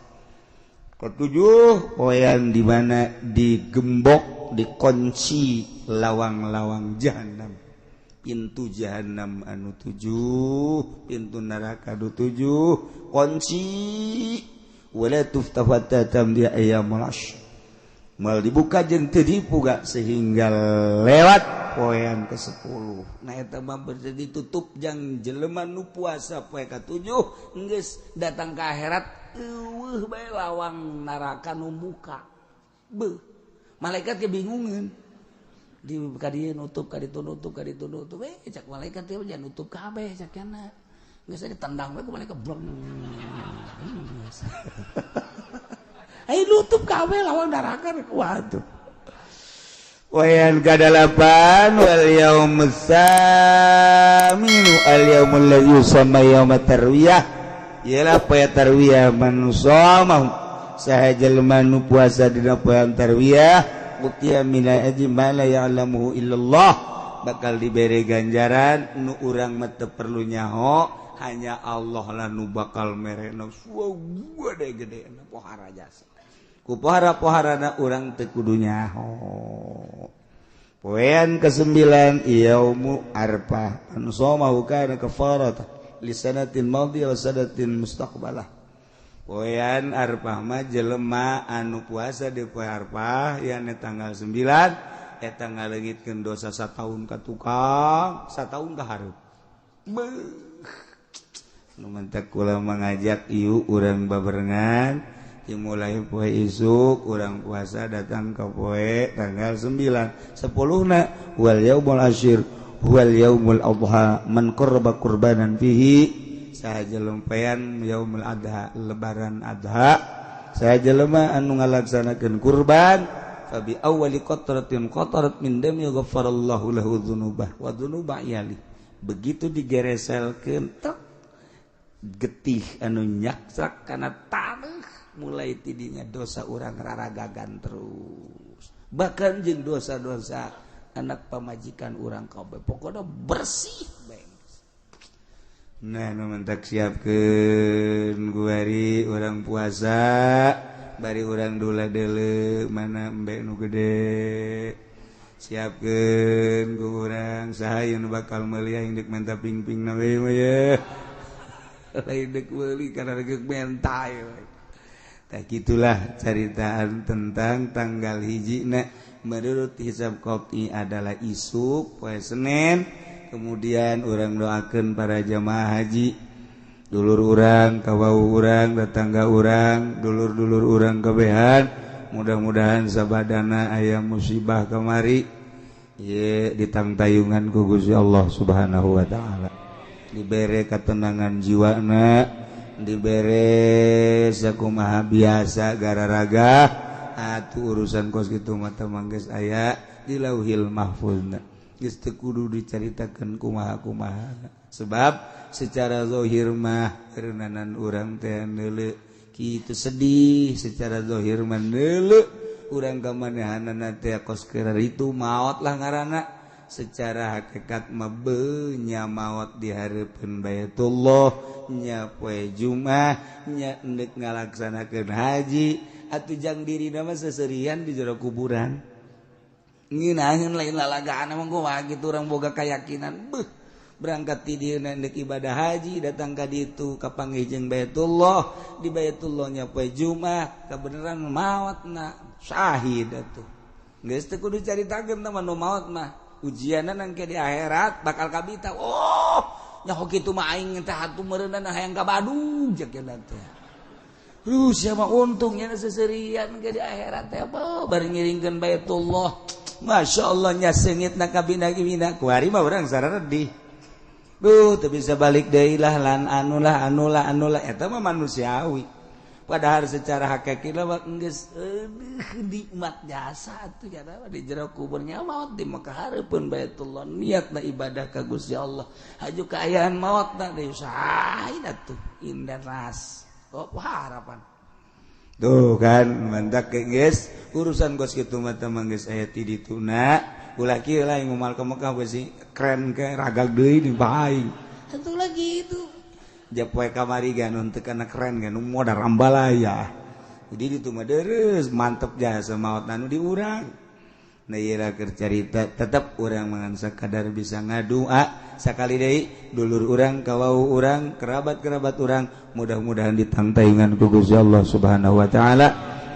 Ketujuh, poean di mana digembok, dikunci lawang-lawang jahanam, pintu jahanam anu 7, pintu neraka anu 7 kunci. Wala tuftahu hatta tamdi ayyamul ashr. Mal dibuka jeung teu dibuka sehingga lewat poean ke-10. Nah eta mah ditutup jang jelema nu puasa poe ka-7 geus datang ka akhirat eueuh bae lawang neraka nu buka. Beuh. Malaikat kebingungan. Di ka dieu nutup ka ditu nutup ka ditu nutup. Cak malaikat teh jangan nutup kabeh cak kana. Geus ditendang we ku malaikat brong. Ayo nutup kabeh lawang neraka. Waduh. Wayan kadalapan wal yaumus saminu al yaumul ladzi yusamma yaumat tarwiyah. Ialah poe tarwiyah man shamahu saha jelema nu puasa dina poe tarwiyah utiya min ajri ma la ya'lamuhu illallah, bakal dibere ganjaran nu urang mah teu perlu nyaho, hanya Allah lah nu bakal merena gede-gede pohara jasa. Ku pohara-poharana urang teu kudu nyaho. Poean ke-9 yaumu arfah an shamahu kana kafaratan li sanatin madiyah wa sanatin mustaqbalah. Poean arfah mah jelema anu puasa di poe arfah yakni tanggal 9 eta ngaleungitkeun dosa sataun ka tukang, sataun ka hareup. Nu mentak kula mengajak ieu urang babarengan dimulai poe isuk urang puasa datang ke poe tanggal 9 10 na wal yaumul asyir wal yaumul adha man qarraba qurbanan fihi. Saha jelema yaumul adha lebaran adha saha jelema anu ngalaksanakeun kurban fa bi awwali qatratin qatarat min dami ghafarallahu lahu dzunubah wa dzunuba iyali. Begitu digereselkeun tek getih anu nyaksak kana taneuh mulai tidinya dosa urang raragagan terus, bahkan jeung dosa-dosa anak pamajikan urang kabeh pokokna bersih bae. Nah nu mentak siapkeun guari urang puasa bari urang dula deuleu mana embe nu gede siapkeun ku urang saha nu bakal meuli aing deuk menta ping-ping na we mah ye lain deuk meuli kana deuk menta we. Tah gitulah caritaan tentang tanggal hiji na menurut hisab qot'i adalah isuk poe Senin. Kemudian urang doakeun para jamaah haji, dulur urang, kawau urang, tetangga urang, dulur-dulur urang kabehan, mudah-mudahan sabadana aya musibah kamari ye ditangtayungan ku Gusti Allah Subhanahu wa taala, dibere ketenangan jiwana, dibere sakumaha biasa gararaga atuh urusan kos kitu mah teh geus aya di Lauhil Mahfuzna. Geus teu kudu dicaritakeun kumaha-kumaha sebab secara zahir mah reunanan urang teh neuleu kitu sedih, secara zahir mah neuleu urang ka manehanana teh kos keur itu maot lah ngaranna, secara hakikat mah beunya maot di hareupeun Baitullah nya poe Jumat nya endek ngalaksanakeun haji atuh jang dirina mah seserian di jero kuburan. Ngeunaheun lain lalagaan emang kumaha kitu urang boga keyakinan beuh berangkat ti dieu endek ibadah haji datang ka ditu kapanggih jeung Baitullah di Baitullah nya poe Jumat kabeneran maotna syahid atuh geus teu kudu caritakeun tah nu maot mah ujianna nangke di akhirat bakal kabita. Oh nyaho kitu mah aing teh atuh meureunna hayang ka Badung cek cenah teh. Duh sia mah untung nya seserian ke di akhirat teh bari ngiringkeun Baitullah. Masya Allah nya seungitna kabina-bina kuari mah urang saredih. Duh teu bisa balik deui lah lan anulah anulah anulah eta mah manusiawi. Padahal secara hakiki mah geus nikmat jasa atuh nya di jero kuburnya maot di Mekah hareupeun Baitullah niatna ibadah ka Gusti Allah. Haju kaayaan maotna deui saha atuh indah ras. Oh harapan. Tuh kan mantak geus urusan gos kitu mah teh geus aya ti dituna ulah kieu lah ngumal ka Mekah beusi keren ke ragag deui di bae. Satu lagi itu. Japoe kamari ge anu teu kana keren ge nu modar ambalaya. Jadi ditu mah deres mantep jasa maot anu di urang. Nah ieu keur carita tetep urang mangan sakadar bisa ngadua Sakali deui dulur urang, kawau urang, kerabat-kerabat urang, mudah-mudahan ditangtaingan ku Gusti Allah Subhanahu wa taala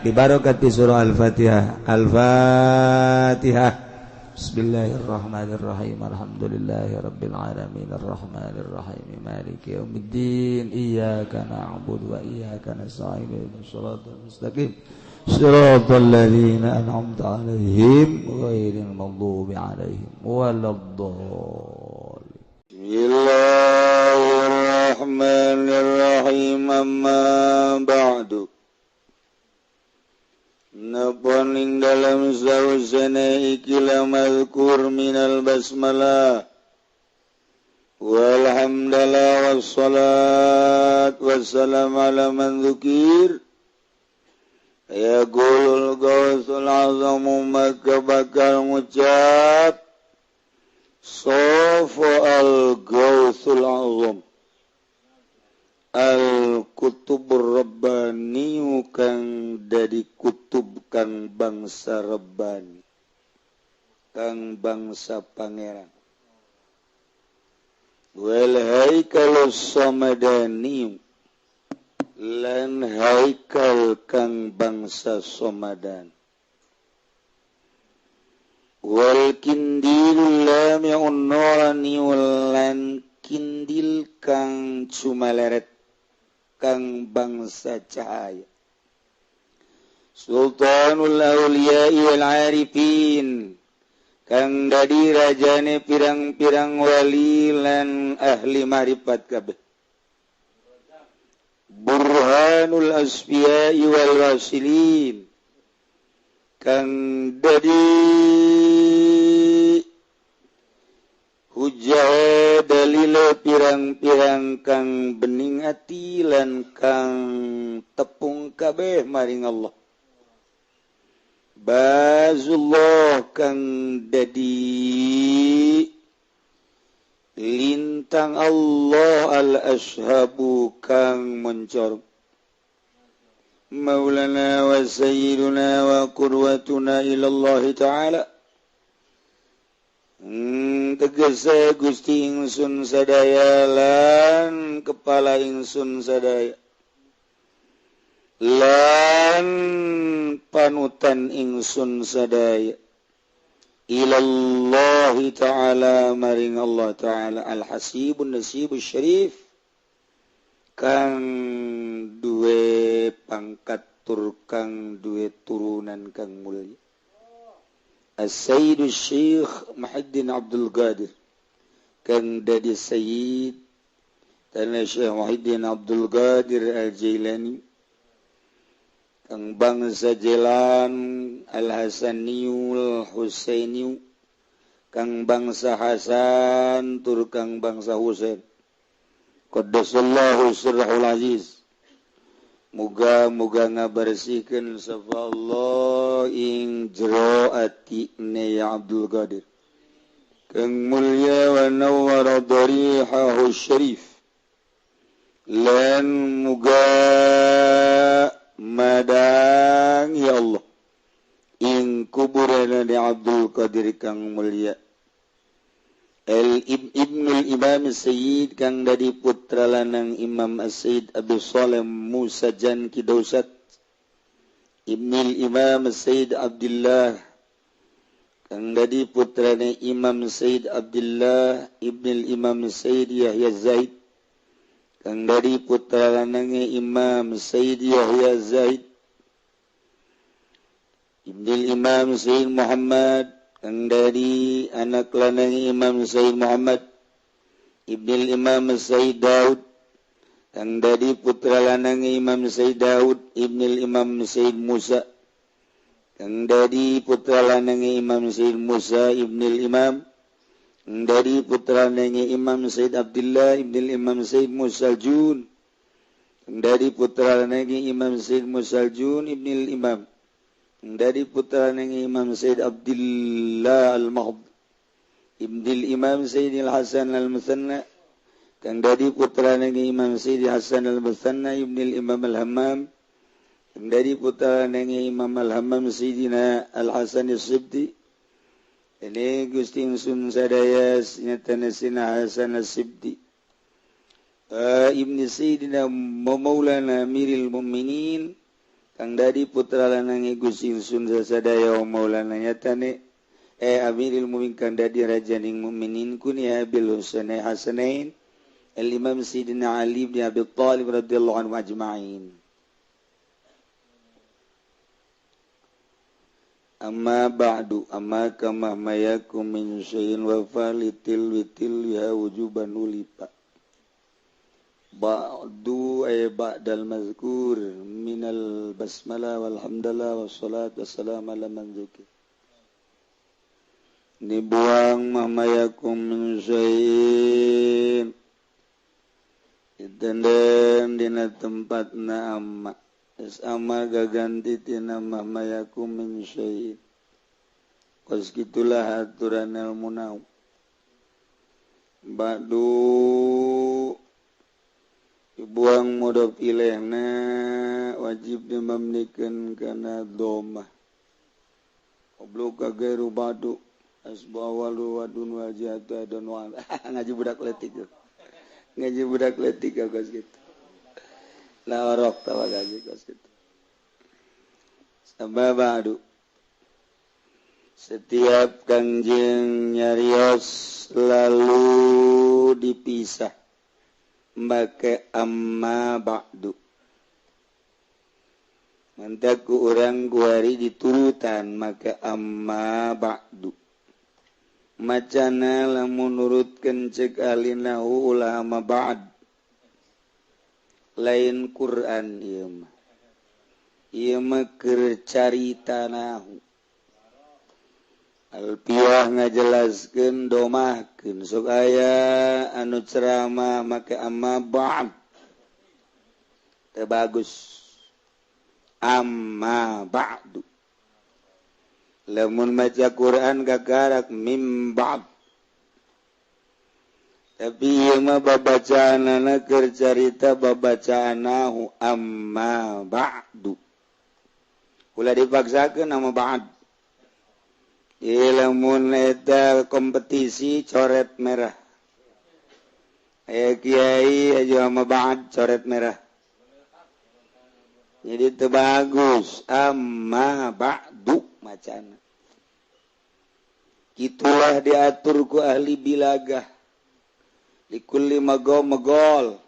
bibarakati surah Al-Fatihah. Al-Fatihah. Bismillahirrahmanirrahim. Alhamdulillahirabbil alamin arrahmanirrahim maliki yaumiddin iyyaka na'budu wa iyyaka nasta'in ihdinas siratal mustaqim siratal ladzina an'amta 'alaihim ghairil maghdubi 'alaihim waladdallin. Bismillahirrahmanirrahim. Amma ba'du. Napon ing dalam sausane ikilah mazkur minal basmalah walhamdulillah wassalat wassalam ala man dzukir. Yaqulul gausul azamu maka bakal ngucap sofa al gausul azam al kutubur rabbani kang dari kutub kang bangsa rabbani kang bangsa pangeran wal haikalus samadani lan haikal kang bangsa somadan wal kindil lami'un nurani lan kindil kang cumaleret kang bangsa cahaya sultanul awliya wal arifin kang dadi rajane pirang-pirang wali lan ahli marifat kabeh burhanul asfiya wal wasilin kang dadi hujah dalile pirang-pirang kang bening ati lan kang tepung kabeh maring Allah bazullah kang dadi lintang Allah al-ashabu kang mencor maulana wa sayyiduna wa qurwatuna ila Allah ta'ala. Tegese Gusti ingsun sadaya lan kepala ingsun sadaya lan panutan ingsun sadaya ilallahi ta'ala maring Allah ta'ala al-hasibun nasibus syarif kang duwe pangkat tur kang duwe turunan kang mulia As-Sayyid Syekh Muhyiddin Abdul Qadir kang dadi sayyid tanah Syekh Muhyiddin Abdul Qadir Al-Jailani kang bangsa Jelan Al-Hasaniyul Husainiyu kang bangsa Hasan tur kang bangsa Husain qaddasallahu sirrahul aziz. Muga-muga ngabersihkeun sapa Allah ing jero atine ya Abdul Qadir kang mulya wa nawwara darihahu syarif lan muga madang ya Allah ing kuburana di Abdul Qadir kang mulya El Ibnul Imam Sayyid kang dadi putra lanang Imam As-Sayyid Abdul Salam Musa Jan Kidausat Ibnul Imam Sayyid Abdullah kang dadi putrane Imam Sayyid Abdullah Ibnul Imam Sayyid Yahya Zaid kang dadi putra lanange Imam Sayyid Yahya Zaid Ibnul Imam Sayyid Muhammad kang dari anak lanang Imam Sayyid Muhammad Ibnul Imam Sayyid Daud kang dari putra lanang Imam Sayyid Daud Ibnul Imam Sayyid Musa kang dari putra lanang Imam Sayyid Musa Ibnul Imam kang dari putra lanang Imam Sayyid Abdullah Ibnul Imam Sayyid Musa Jun kang dari putra lanang Imam Sayyid Musa Jun Ibnul Imam dari putra Imam Sayyid Abdullah Al-Mahd Ibnul Imam Sayyid Al-Hasan Al-Musanna kang dari putra Imam Sayyid Hasan Al-Musanna Ibnul Imam Al-Hammam kang dari putra Imam Al-Hammam Sayyidina Al-Hasan As-Sibti Ini Gusti Ingsun sadaya nyatana Sina Hasan As-Sibti Ibni Sayyidina Maulana Amiril Mukminin kang dadi putra lanange Gusti Ingsun sadaya Maulana nyatane Amiril Mukminin kang dadi rajaning mukminin kunya Abil Husain Hasanain Al-Imam Sayyidina Ali bin Abi Thalib radhiyallahu anhu ajma'in. Amma ba'du amma kama mayakum min syai'in wa falitil witil ya wujuban ulipa ba'du ay ba'dal mazkur minal basmalah walhamdulillah wassalatu wassalamu ala man dzukir. Dibuang mahmayakum min syai'in ditenden dina tempatna amma sama gaganti tina mahmayakum min syai'in. Kos gitulah aturan ilmu nau. Ba'du dibuang mudhof ilaihna wajib dimamnikeun kana dhammah. Qablu ka gairu ba'du asbu awalu wadun wajihatu adon wa ngaji budak leutik. Ngaji budak leutik kos kitu. La orok tawa gaji kos kitu. Sabab ba'du setiap kangjeng nyarios lalu dipisah make amma ba'du. Mantaku urang guari diturutan make amma ba'du. Macana lamun nurutkeun ceuk alinahu ulah amma ba'd. Lain Quran ieu mah. Ieu mah keur carita nahu. Alpiah ngajelaskeun domahkeun sok aya anu ceramah make amma ba'd. Teu bagus. Amma ba'du. Lamun maca Quran gagarak mim ba'd. Tapi ieu mah babacaanana keur carita babacaanahu amma ba'du. Ulah dipaksakeun amma ba'd. Lamun eta kompetisi coret merah. Aya kiai aja amma ba'd coret merah. Jadi teu bagus amma ba'du macana. Kitulah diatur ku ahli bilagah. Likulli magom magol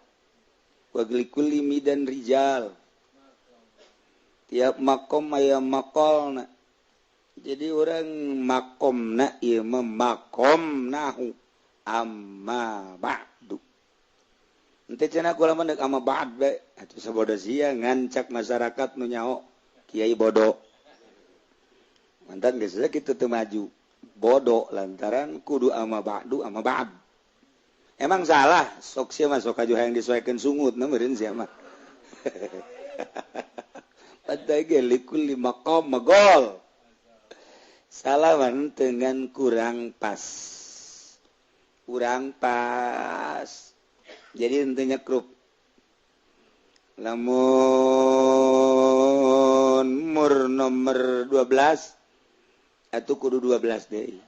wa likulli midan rijal. Tiap makom aya makolna. Jadi orang makomna ieu mah makom nahu amma ba'du. Henteu cenah kula mah deuk amma ba'd bae. Atuh sabodo sia ngancak masyarakat nu nyaho kiai bodoh. Mantan geus kitu teu maju. Bodoh lantaran kudu amma ba'du amma ba'd. Emang salah sok sia mah sok aju hayang disoekeun sungut na meureun sia mah. Padahal ge likulli maqam magol. Salaman dengan kurang pas. Kurang pas. Jadi intinya krup. Lamun mur nomor 12 atuh kudu 12 deui.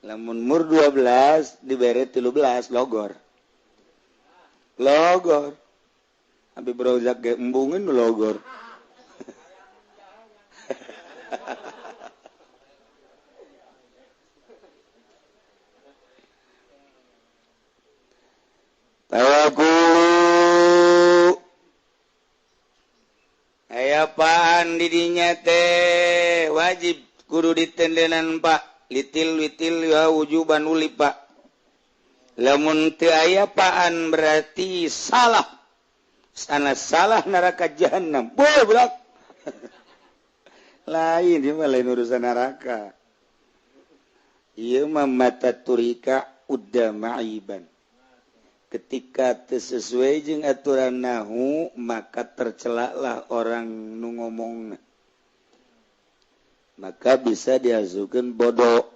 Lamun mur 12 dibere 13 logor. Logor. Habib Rozak ge embungeun logor. Tawakulu aya apaan didinya teh wajib kudu ditendenan pak litil witil ya wujuban uli pak. Lamun teu aya paan berarti salah. Sana salah neraka jahanam. Boy budak. Lain ieu mah lain urusan neraka. Ieu mah mata turika udda ma'iban. Ketika sesuai jeung aturan nahu maka tercelaklah orang nu ngomongna. Maka bisa diasukeun bodoh.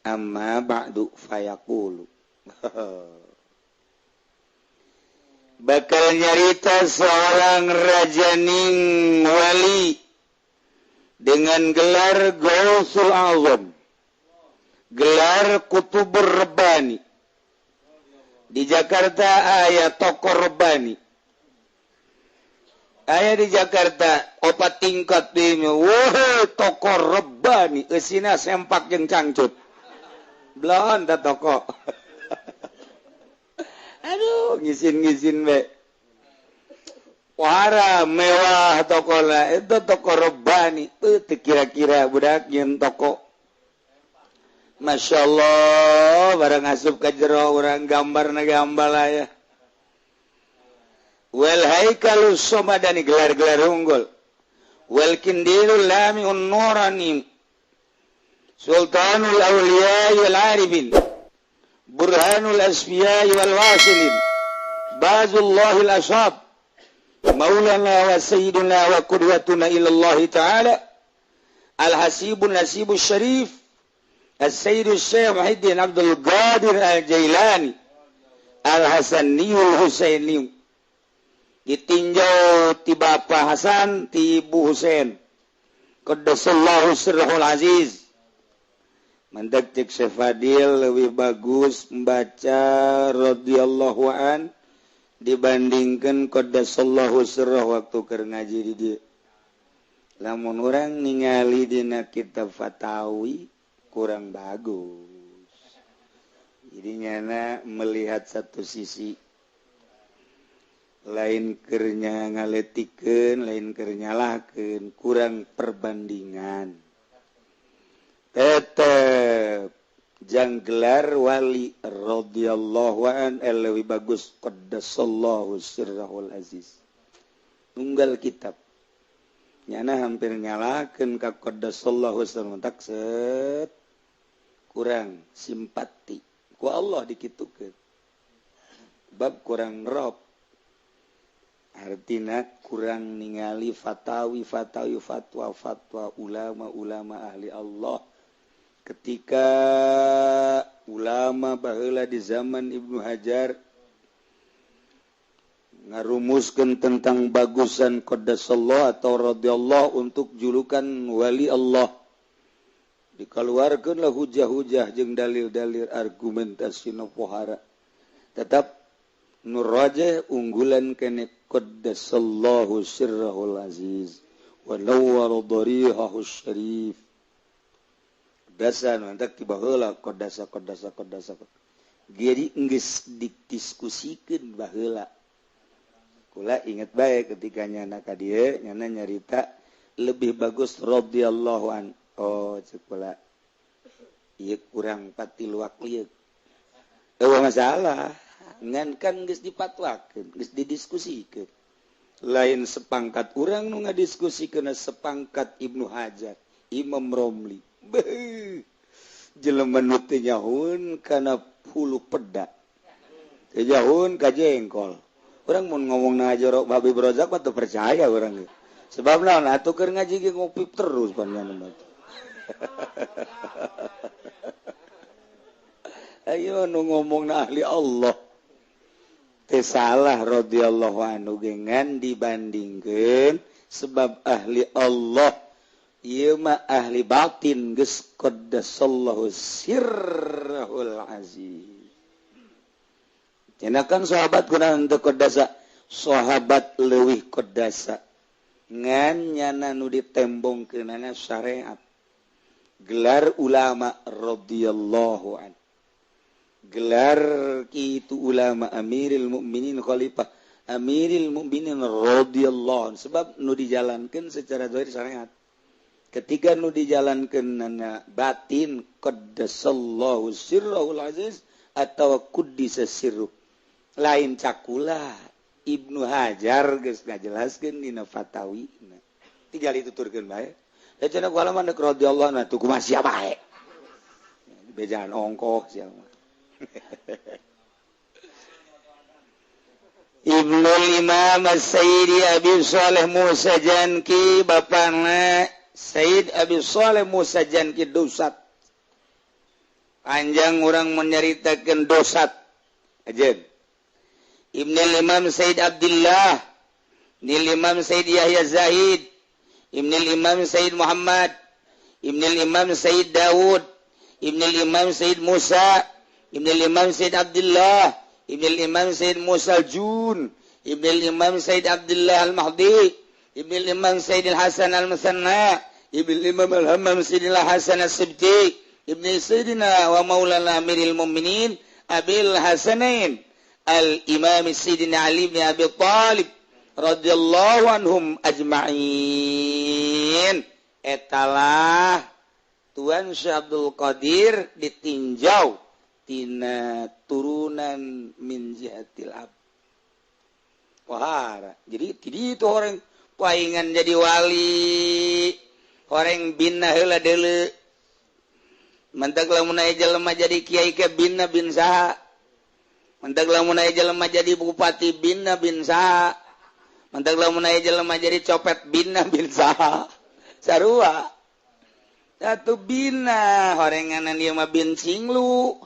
Amma ba'du fayaqulu. Bakal nyarita seorang rajaning wali dengan gelar Gausul Azam. Gelar Kutubur Rabbani. Di Jakarta aya toko Rabbani. Aya di Jakarta opat tingkat di wah toko Rabbani eusina sempak jeung cangcut. Belon ta toko. Aduh, ngisin-ngisin be. Wara mewah toko lah itu toko Rabbani. Teu kira-kira budak nyeun toko. Masya Allah, barang asup ka jero urang gambarna gambal aya. Wal haikalus somadani gelar-gelar unggul. Wal kindilul lamiun nurani. Sultanul awliya wal arifin. Burhanul asfiya wal wasilin. Bazullahil ashab. Maulana wa sayyiduna wa qudwatuna ila Allah ta'ala. Al-hasibun nasibus syarif. As-Sayyid Syekh Muhyiddin Abdul Qadir Al-Jailani Al-Hasaniyul Husaini ditinjau ti Bapa Hasan ti Ibu Husain qaddasallahu sirrahul aziz. Mantak cek Syekh Fadil lebih bagus membaca radhiyallahu an dibandingkan qaddasallahu sirrah waktu keur ngaji di dieu. Lamun urang ningali dina kitab Fatawi kurang bagus. Jadi nyana melihat satu sisi lain kernya ngaletikeun, lain keur nyalahkeun, kurang perbandingan. Tetep jang gelar wali radhiyallahu an leuwih bagus qaddasallahu sirrahul aziz. Tunggal kitab. Nyana hampir nyalahkeun ka qaddasallahu sirrahul tak set. Kurang simpati ku Allah dikitukeun bab kurang rob artina kurang ningali fatawi fatawi fatwa fatwa ulama-ulama ahli Allah ketika ulama baheula di zaman Ibnu Hajar ngarumuskeun tentang bagusan qaddasallahu atau radhiyallahu untuk julukan wali Allah. Dikeluarkanlah hujah-hujah jeung dalil-dalil argumentasi nu pohara. Tetap nur raja unggulan kene qaddasallahu sirrahul aziz wa nawwara darihahu syarif. Dasa nu antak ti baheula qaddasa qaddasa qaddasa. Jadi geus didiskusikeun baheula. Kula inget bae ketika nyana ka dieu nyana nyarita lebih bagus radhiyallahu an. Oh cek kula ieu kurang patiluak lieu. Eueuh masalah ngan kan geus dipatwakeun, geus didiskusikeun. Lain sepangkat urang nu ngadiskusikeun sepangkat Ibnu Hajar, Imam Romli. Beuh. Jelema nu teu nyahoeun kana hulu peda. Teu nyahoeun ka jengkol. Urang mun ngomongna jorok Babi Brozak mah teu percaya urang ge. Sebab naon atuh keur ngaji ge ngopi terus panjenengan mah. Ayo nu ngomong na ahli Allah teh salah radhiyallahu anhu gengan dibandingkeun sebab ahli Allah ieu mah ahli batin geus qaddasallahu sirrahul aziz. Cenah kan sahabat kunaon teu qaddasa, sahabat leuwih qaddasa ngan nyana nu ditembongkeunana syariat. Gelar ulama radhiyallahu an. Gelar kitu ulama Amiril Mukminin khalifah Amiril Mukminin radhiyallahu an. Sebab nu dijalankeun secara zahir syariat. Ketika nu dijalankeun nana batin qaddasallahu sirrahul aziz atau quddisa sirruh. Lain cakula Ibnu Hajar geus ngajelaskeun dina Fatawi. Tinggal dituturkeun bae. Da cenah ku alaman deuk radhiyallahu anhu tuh kumaha sia bae. Bejaan ongkoh sia mah. Ibnul Imam As-Sayyidi Abi Shalih Musa Janki bapana Sayyid Abi Shalih Musa Janki dosat. Panjang urang menyaritakeun dosat. Ajeun. Ibnul Imam Sayyid Abdullah, Ibnul Imam Sayyid Yahya Zahid, Ibnul Imam Sayyid Muhammad, Ibnul Imam Sayyid Daud, Ibnul Imam Sayyid Musa, Ibnul Imam Sayyid Abdullah, Ibnul Imam Sayyid Musa Jun, Ibnul Imam Sayyid Abdullah Al-Mahdi, Ibnul Imam Sayyid Hasan Al-Musanna, Ibnul Imam Al-Hammam Sayyidina Hasan As-Sibti, Ibnu Sayyidina wa Maulana Amiril Mu'minin Abil Hasanain Al-Imam Sayyidina Ali bin Abi Thalib radhiyallahu anhum ajma'in. Etalah Tuan Syekh Abdul Qadir ditinjau tina turunan min jihatil ab. Wahara. Jadi itu orang paingan jadi wali, orang bina heula deuleu. Mantak lamun aya jelema jadi kiai ke bina bin saha. Mantak lamun aya jelema jadi bupati bina bin saha. Mantak lamun aya jelema jadi copet bina bin saha. Sarua. Satu bina horenganan ieu mah bin cinglu.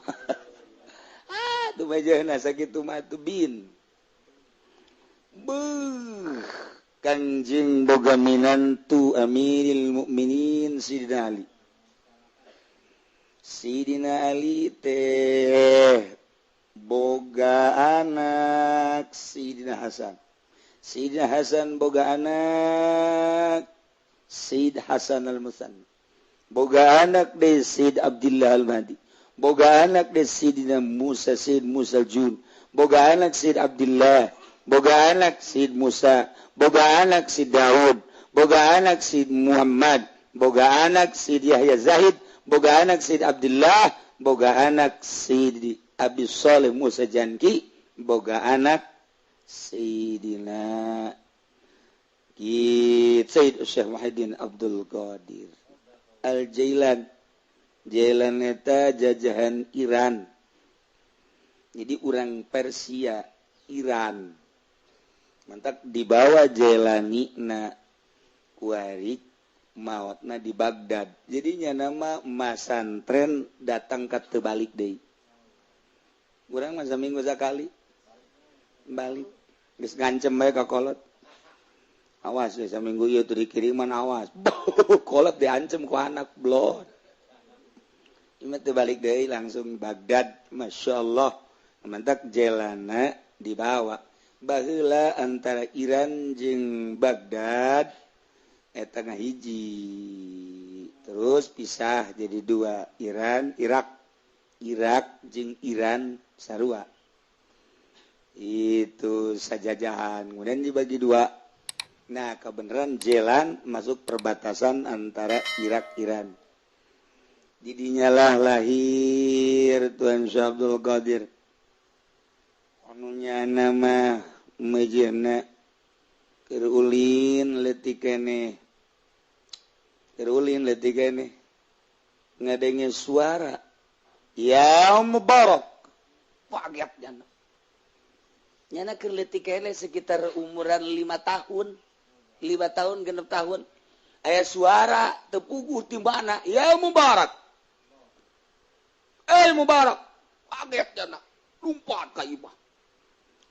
Ah, tuh bajana sakitu mah tuh bin. Beuh, Kanjeng boga minantu Amiril Mukminin Sidina Ali. Sidina Ali teh boga anak Sidina Hasan. Sidina Hasan boga anak Sayyid Hasan Al-Musanna. Boga anak de Sayyid Abdullah Al-Mahdi. Boga anak de Sayyidina Musa, Sayyid Musa Jun. Boga anak Sayyid Abdullah. Boga anak Sayyid Musa. Boga anak Sayyid Daud. Boga anak Sayyid Muhammad. Boga anak Sayyid Yahya Zahid. Boga anak Sayyid Abdullah. Boga anak Sayyid Abi Saleh Musa Janki. Boga anak Sayyidina Sayyid Syekh Muhyiddin Abdul Qadir Al-Jailan. Jailan eta jajahan Iran. Jadi urang Persia, Iran. Mantak dibawa Jailani na kuari maotna di Baghdad. Jadinya nama masantren datang ke terbalik deui. Urang masa minggu sakali balik. Geus ngancem bae ka kolot. Awas ya saminggu ieu teu dikiriman awas. Kolot diancem ku anak blon. Ieu teu balik deui langsung Baghdad. Masya Allah. Mantak jelana dibawa. Baheula antara Iran jeung Baghdad eta ngahiji. Terus pisah jadi dua, Iran, Irak. Irak jeung Iran sarua. Itu sajajahan. Kemudian dibagi dua. Nah, kebenaran jalan masuk perbatasan antara Irak Iran. Didinyalah lahir Tuan Syekh Abdul Qadir. Anunya nama mejena keur ulin leutik keneh. Keur ulin leutik keneh. Ngadenge suara, "Ya Mubarak." Kaget jana. Nyana keur leutik keneh sekitar umuran 5 tahun. 5 tahun 6 tahun aya suara tepuguh timbana, "Ya Mubarak." Eh Mubarak, kaget jana, lompat ka imah.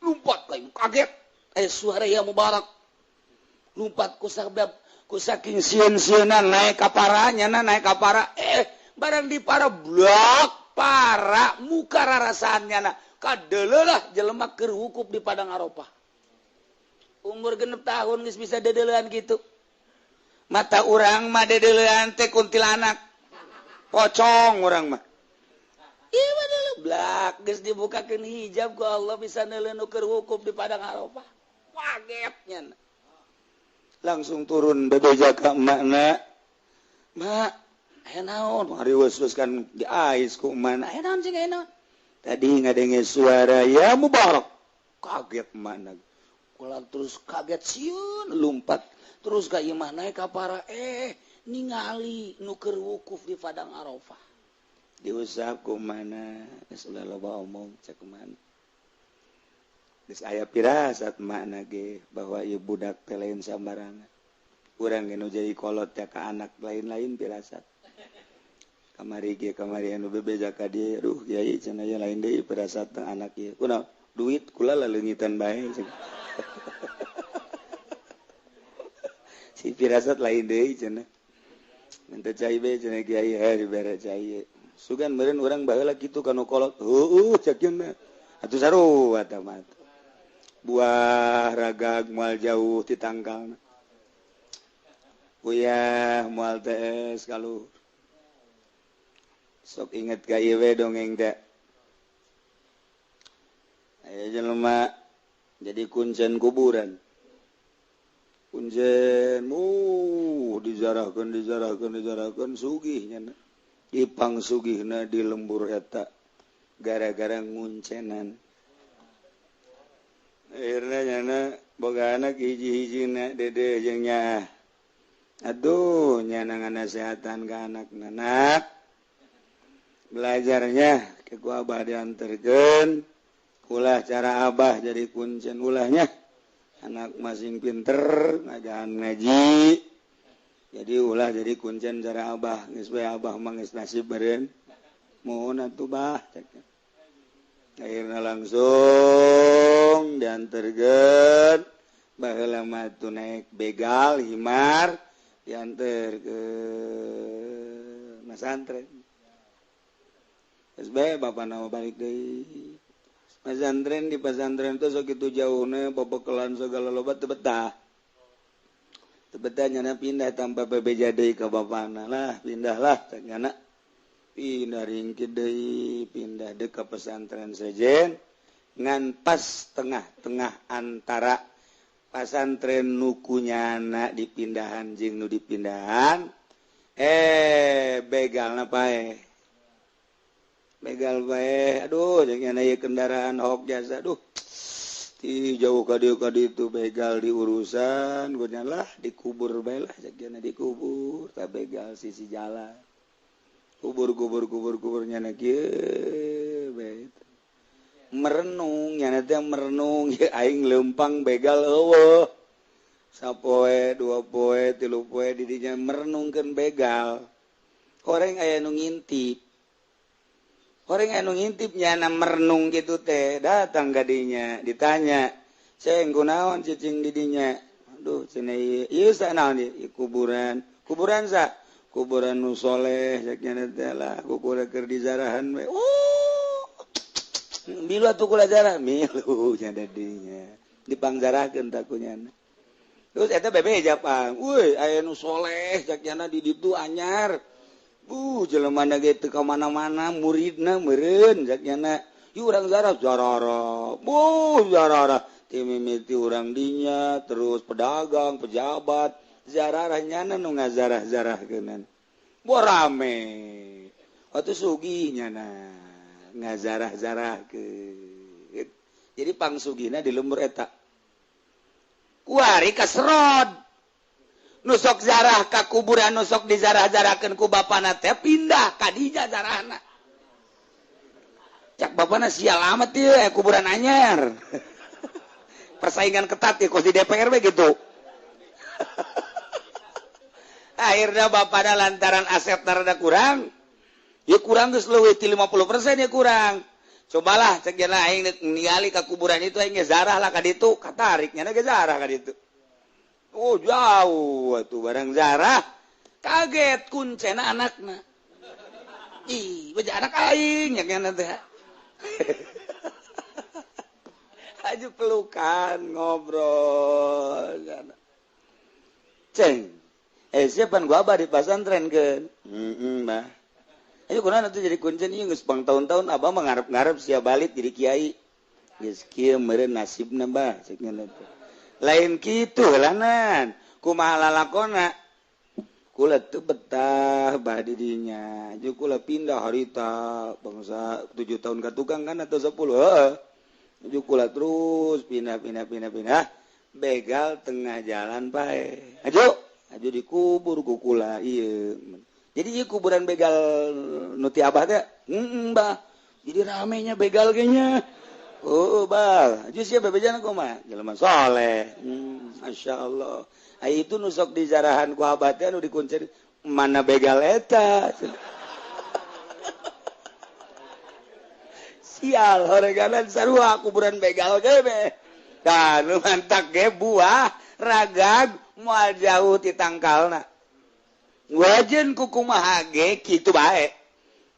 Lompat ka imah, kaget. Aya suara ya Mubarak. Lompat ku sabab ku saking sieun-sieunan naik ka para, nyana naik ka para. Barang di para blok para muka rarasaan nyana. Kadeuleulah jelema keur wukuf di Padang Arafah. Umur 6 tahun geus bisa dedeulean gitu. Mata urang mah dedeulean teh kuntilanak. Pocong urang mah. Ieu mah deuleu blak geus dibukakeun hijab ku Allah bisa neuleun nu keur wukuf di Padang Arafah. Kaget nya. Langsung turun bebeja ka emakna. Mak, aya naon? Hariweus kan diais ku emakna. Aya naon cing aya naon? Tadi ngadenge suara ya Mubarak. Kaget emakna. Kula terus kaget sieun lompat terus ka imah naik ka para ningali nu keur wukuf di Padang Arafah. Diusap ku mana geus ulah loba omong cek mana. Geus aya pirasat makna ge bahwa ieu budak teh lain sambarangan. Urang ge nu jadi kolot teh ka anak lain-lain pirasat. Kamari ge kamari anu bebeja ka dieu, aduh kiai cenah ieu lain deui pirasat teh anak ieu. Kunaon? Duit kula laleungitan bae cenah. Si pirasat lain deui cenah. Minta cai be cenah kiai, heuh dibere cai. Sugan meureun urang baheula kitu ka nu kolot. Heueuh cek cenah. Atuh sarua tah mah. Buah ragag moal jauh ti tangkalna. Uyah moal tees kaluhur. Sok inget ka ieu we dongeng teh. Aya jelema jadi kuncen kuburan. Kuncen dijarahkeun dijarahkeun dijarahkeun sugih nya. Ipang sugihna di lembur eta gara-gara nguncenan. Akhirna nyana boga anak hiji-hijina dede jeung nyaah. Aduh nyana nganasehatan ka anakna, nak belajarnya ke ku abah dianterkeun ulah cara abah jadi kuncen ulahnya. Anak masing pinter ngajahan ngaji jadi ulah jadi kuncen cara abah geus we abah mah geus nasib beureun mohon atuh bah. Akhirna langsung dianterkeun baheula mah tuh naik begal himar dianter ke masantren. Geus bae bapana balik deui. Pesantren di pesantren itu segitu jauhnya pebekelan segala loba teu betah. Teu betah nyana pindah tanpa bebeja deui ka bapana lah, pindahlah cek nyana. Pindah ringkit deui, pindah deui ka pesantren sejen ngan pas tengah-tengah antara pasantren nu kunyana dipindahan jeung nu dipindahan begalna paeh. Begal bae aduh jeung aya kendaraan hok jasa aduh ti jauh ka dieu ka ditu begal diurusan gunyalah lah dikubur bae lah jeung dikubur ta begal sisi jalan kubur kubur kubur kubur nyana kieu bae merenung nyana teh merenung ye aing leumpang begal eueuh sapoe dua poe tilu poe di dinya merenungkeun begal horeng aya nu ngintip. Orang anu ngintip nyana merenung gitu teh datang kadinya ditanya ceng kunaon cicing didinya aduh cenah ieu sa naon ieu kuburan kuburan sa kuburan nu soleh cek nyana teh lah kuburan keur dizarahan we oh milu atuh kula zarah milu nya dinya dipangzarahkeun ta ku nyana terus eta bebeja pang euy aya nu soleh cek nyana di ditu anyar jelema ge teu ka mana-mana muridna meureun cek nyana ieu urang zarah zarara buh zarara ti mimiti urang dinya terus pedagang pejabat zararah nyana nu ngazarah-zarahkeunan boh rame atuh sugih nyana ngazarah-zarahkeun jadi pangsugihna di lembur eta kuari kaserod nusok zarah ka kuburan nusok dizarah-zarahkeun ku bapana teh pindah ka dinya zarahna cak bapana sial amat ieu kuburan anyar persaingan ketat ya kos di DPR we gitu. Akhirnya bapana lantaran aset rada kurang ya kurang geus leuwih ti 50% ya kurang cobalah cek cenah aing ningali ka kuburan itu aing ge zarah lah ka ditu katarik nya ge zarah ka ditu. Oh jauh atuh barang zarah kaget kuncena anakna ih beja anak aing nya nya teh aju pelukan ngobrol ceng siapa gua abah di pesantren keun heeh bah ayo kunaon atuh jadi kuncen ieu geus pang tahun-tahun abah mah ngarep-ngarep sia balik jadi kiai geus kieu meureun nasibna bah cek nya teh lain kitu lanan kumaha lalakona kula teu betah bah di dinya jeung kula pindah harita bangsa 7 tahun ka tukang kan atau 10 heeh jeung kula terus pindah pindah pindah pindah begal tengah jalan pae aju aju dikubur ku kula ieu jadi ieu kuburan begal nu ti abah teh heeh bah jadi ramenya begal ge nya. Oh bal, jus ya bebejan kumaha jelema soleh. Masya Allah. Ai itu nu sok dizarahan ku abah teh nu dikuncen mana begal eta. Sial horeganan sarua kuburan begal ge be. Tah nu mantak ge buah ragag moal jauh ti tangkalna. Wajen ku kumaha ge kitu bae.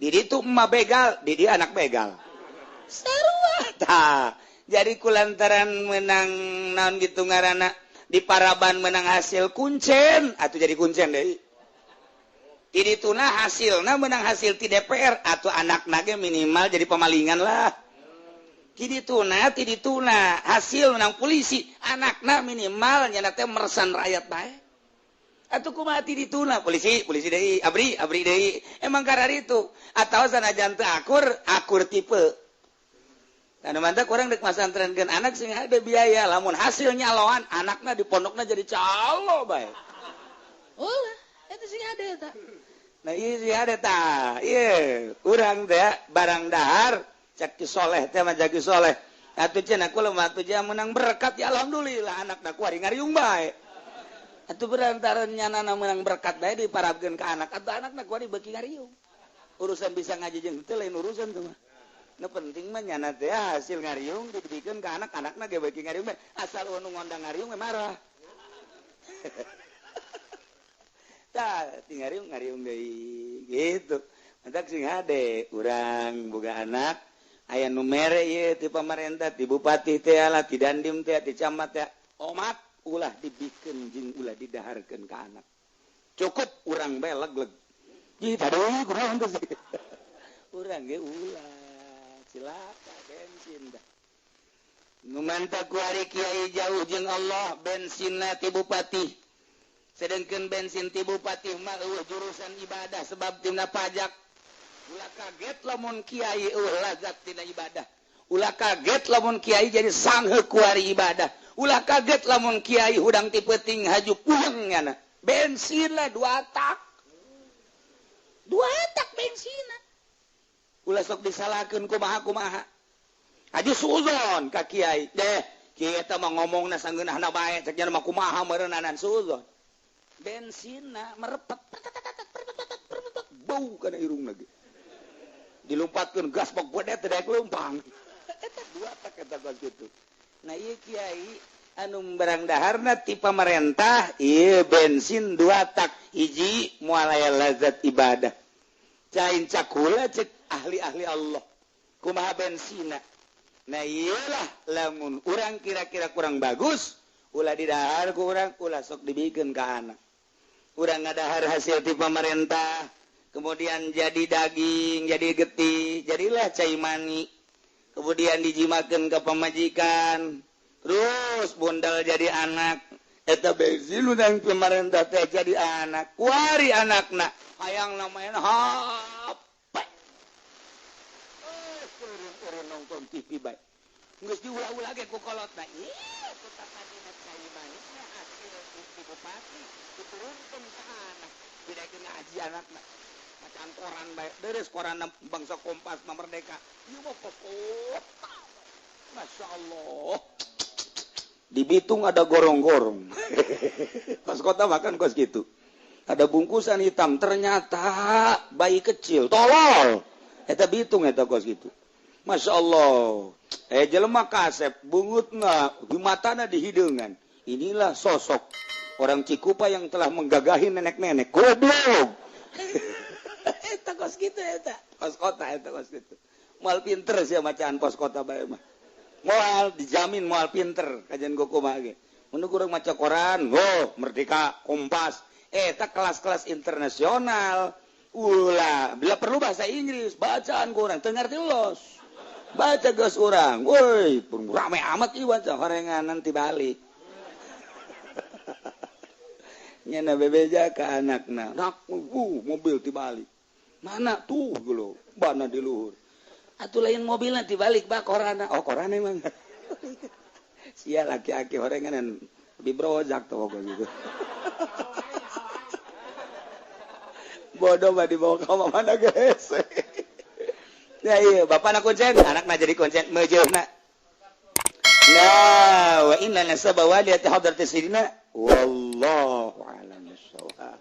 Di ditu emak begal, di dia anak begal. Sarua tah. Jadi kulantaran menang naon gitu ngaranna di paraban menang hasil kuncen atau jadi kuncen deui. Di dituna hasilna menang hasil ti DPR atau anak nage minimal jadi pemalingan lah. Ti dituna hasil menang polisi, anakna minimal nyana teh meresan rakyat bae. Atuh kumaha ti dituna polisi, polisi deui, abri, abri deui. Emang kararitu atau sanajan teu akur, akur tipe. Anu mantap kurang dek masantrenkeun anak sing ada biaya, lamun hasil nyaloan anakna di pondokna jadi calo bae. Ulah, eta sing ada eta. Nah ieu sing ada tah. Ieu urang teh barang dahar cak Ki Soleh teh mah Ki Soleh. Atuh cenah kula mah atuh menang berkat ya alhamdulillah anakna ku ari ngariung bae. Atuh berantaran nyanana menang berkat bae diparabkeun ka anak atuh anakna ku ari beuki ngariung. Urusan bisa ngaji jeung teu lain urusan tuh mah. Nu penting mah nyana teh hasil ngariung dibikeun ka anak-anakna ge beuki ngariung bae. Asal nu ngondang ngariung we marah. Tah ngariung ngariung deui gitu. Mantak sing hade urang boga anak aya nu mere ieu ti pamarentah, ti bupati teh lah, ti dandim teh, ti camat teh. Omat ulah dibikeun jeung ulah didaharkeun ka anak. Cukup urang bae leg-leg. Ih tadi kunaon teh. Urang ge ulah cilaka bensin dah. Nu mantap ku ari kiai jauh jeung Allah bensinna ti bupati. Sedengkeun bensin ti bupati mah eueuh jurusan ibadah sebab tina pajak. Ulah kaget lamun kiai eueuh lazat tina ibadah. Ulah kaget lamun kiai jadi sanghe ku ari ibadah. Ulah kaget lamun kiai hudang ti peuting haju puyeng nyana. Bensin lah 2 tak. 2 tak bensinna. Ulah sok disalahkeun kumaha-kumaha. Haji suuzon ka kiai. Deh, kiai eta mah ngomongna sangeunahna bae cek nya mah kumaha meureunanan suuzon. Bensinna merepet bau kana irungna ge. Dilumpatkeun gas bok gede teh daek leumpang. Eta 2 tak eta gas kitu. Nah ieu kiai anu barang daharna ti pamarentah ieu bensin 2 tak hiji moal aya lazat ibadah. Cain cakula cek ahli-ahli Allah kumaha bensina. Nah iyalah lamun urang kira-kira kurang bagus ulah didahar ku urang, ulah sok dibikeun ka anak. Urang ngadahar hasil ti pamarentah kemudian jadi daging, jadi getih, jadilah cai mani. Kemudian dijimakeun ka pamajikan, terus bundal jadi anak. Eta bensin urang pamarentah teh jadi anak. Kuari anakna hayang main HP. Urang nonton TV bae. Geus diulah-ulah ge ku kolotna. Ih, tetap cai manisna hasil ti bupati diturunkeun ka anak. Didaekeun ngaji anakna. Macan koran bae. Deres koran bangsa Kompas mah Merdeka. Ieu mah kota. Masya Allah. Di Bitung ada gorong-gorong. Pas kota makan kos gitu. Ada bungkusan hitam, ternyata bayi kecil, tolol. Eta Bitung eta kos gitu. Masya Allah. Jelema kasep, bungutna, di matana di hideungan. Inilah sosok orang Cikupa yang telah menggagahi nenek-nenek. Goblok. Eta kos gitu eta. Kos kota eta kos gitu. Moal pinter sia macaan pos kota bae mah. Moal dijamin moal pinter kajian kumaha ge. Mun kurang maca koran, oh Merdeka, Kompas. Eta kelas-kelas internasional. Ulah, bila perlu bahasa Inggris, bacaan kurang teu ngarti los. Baca geus urang. Woi, rame amat ieu baca horengan nanti balik. Nyana bebeja ka anakna. Nak, mobil ti balik. Mana tuh geuleuh, bana di luhur. Atuh lain mobilna ti balik bah korana. Oh, koran emang. Sia laki-laki horengan lebih brojak tuh gitu. Bodoh mah dibawa ke mana guys. Ya iya, bapak nak kuncen, anak nak jadi kuncen, mejeuhna. Nah, wa inna nasaba waliyati hadrati sayyidina wallahu a'lam bissawab.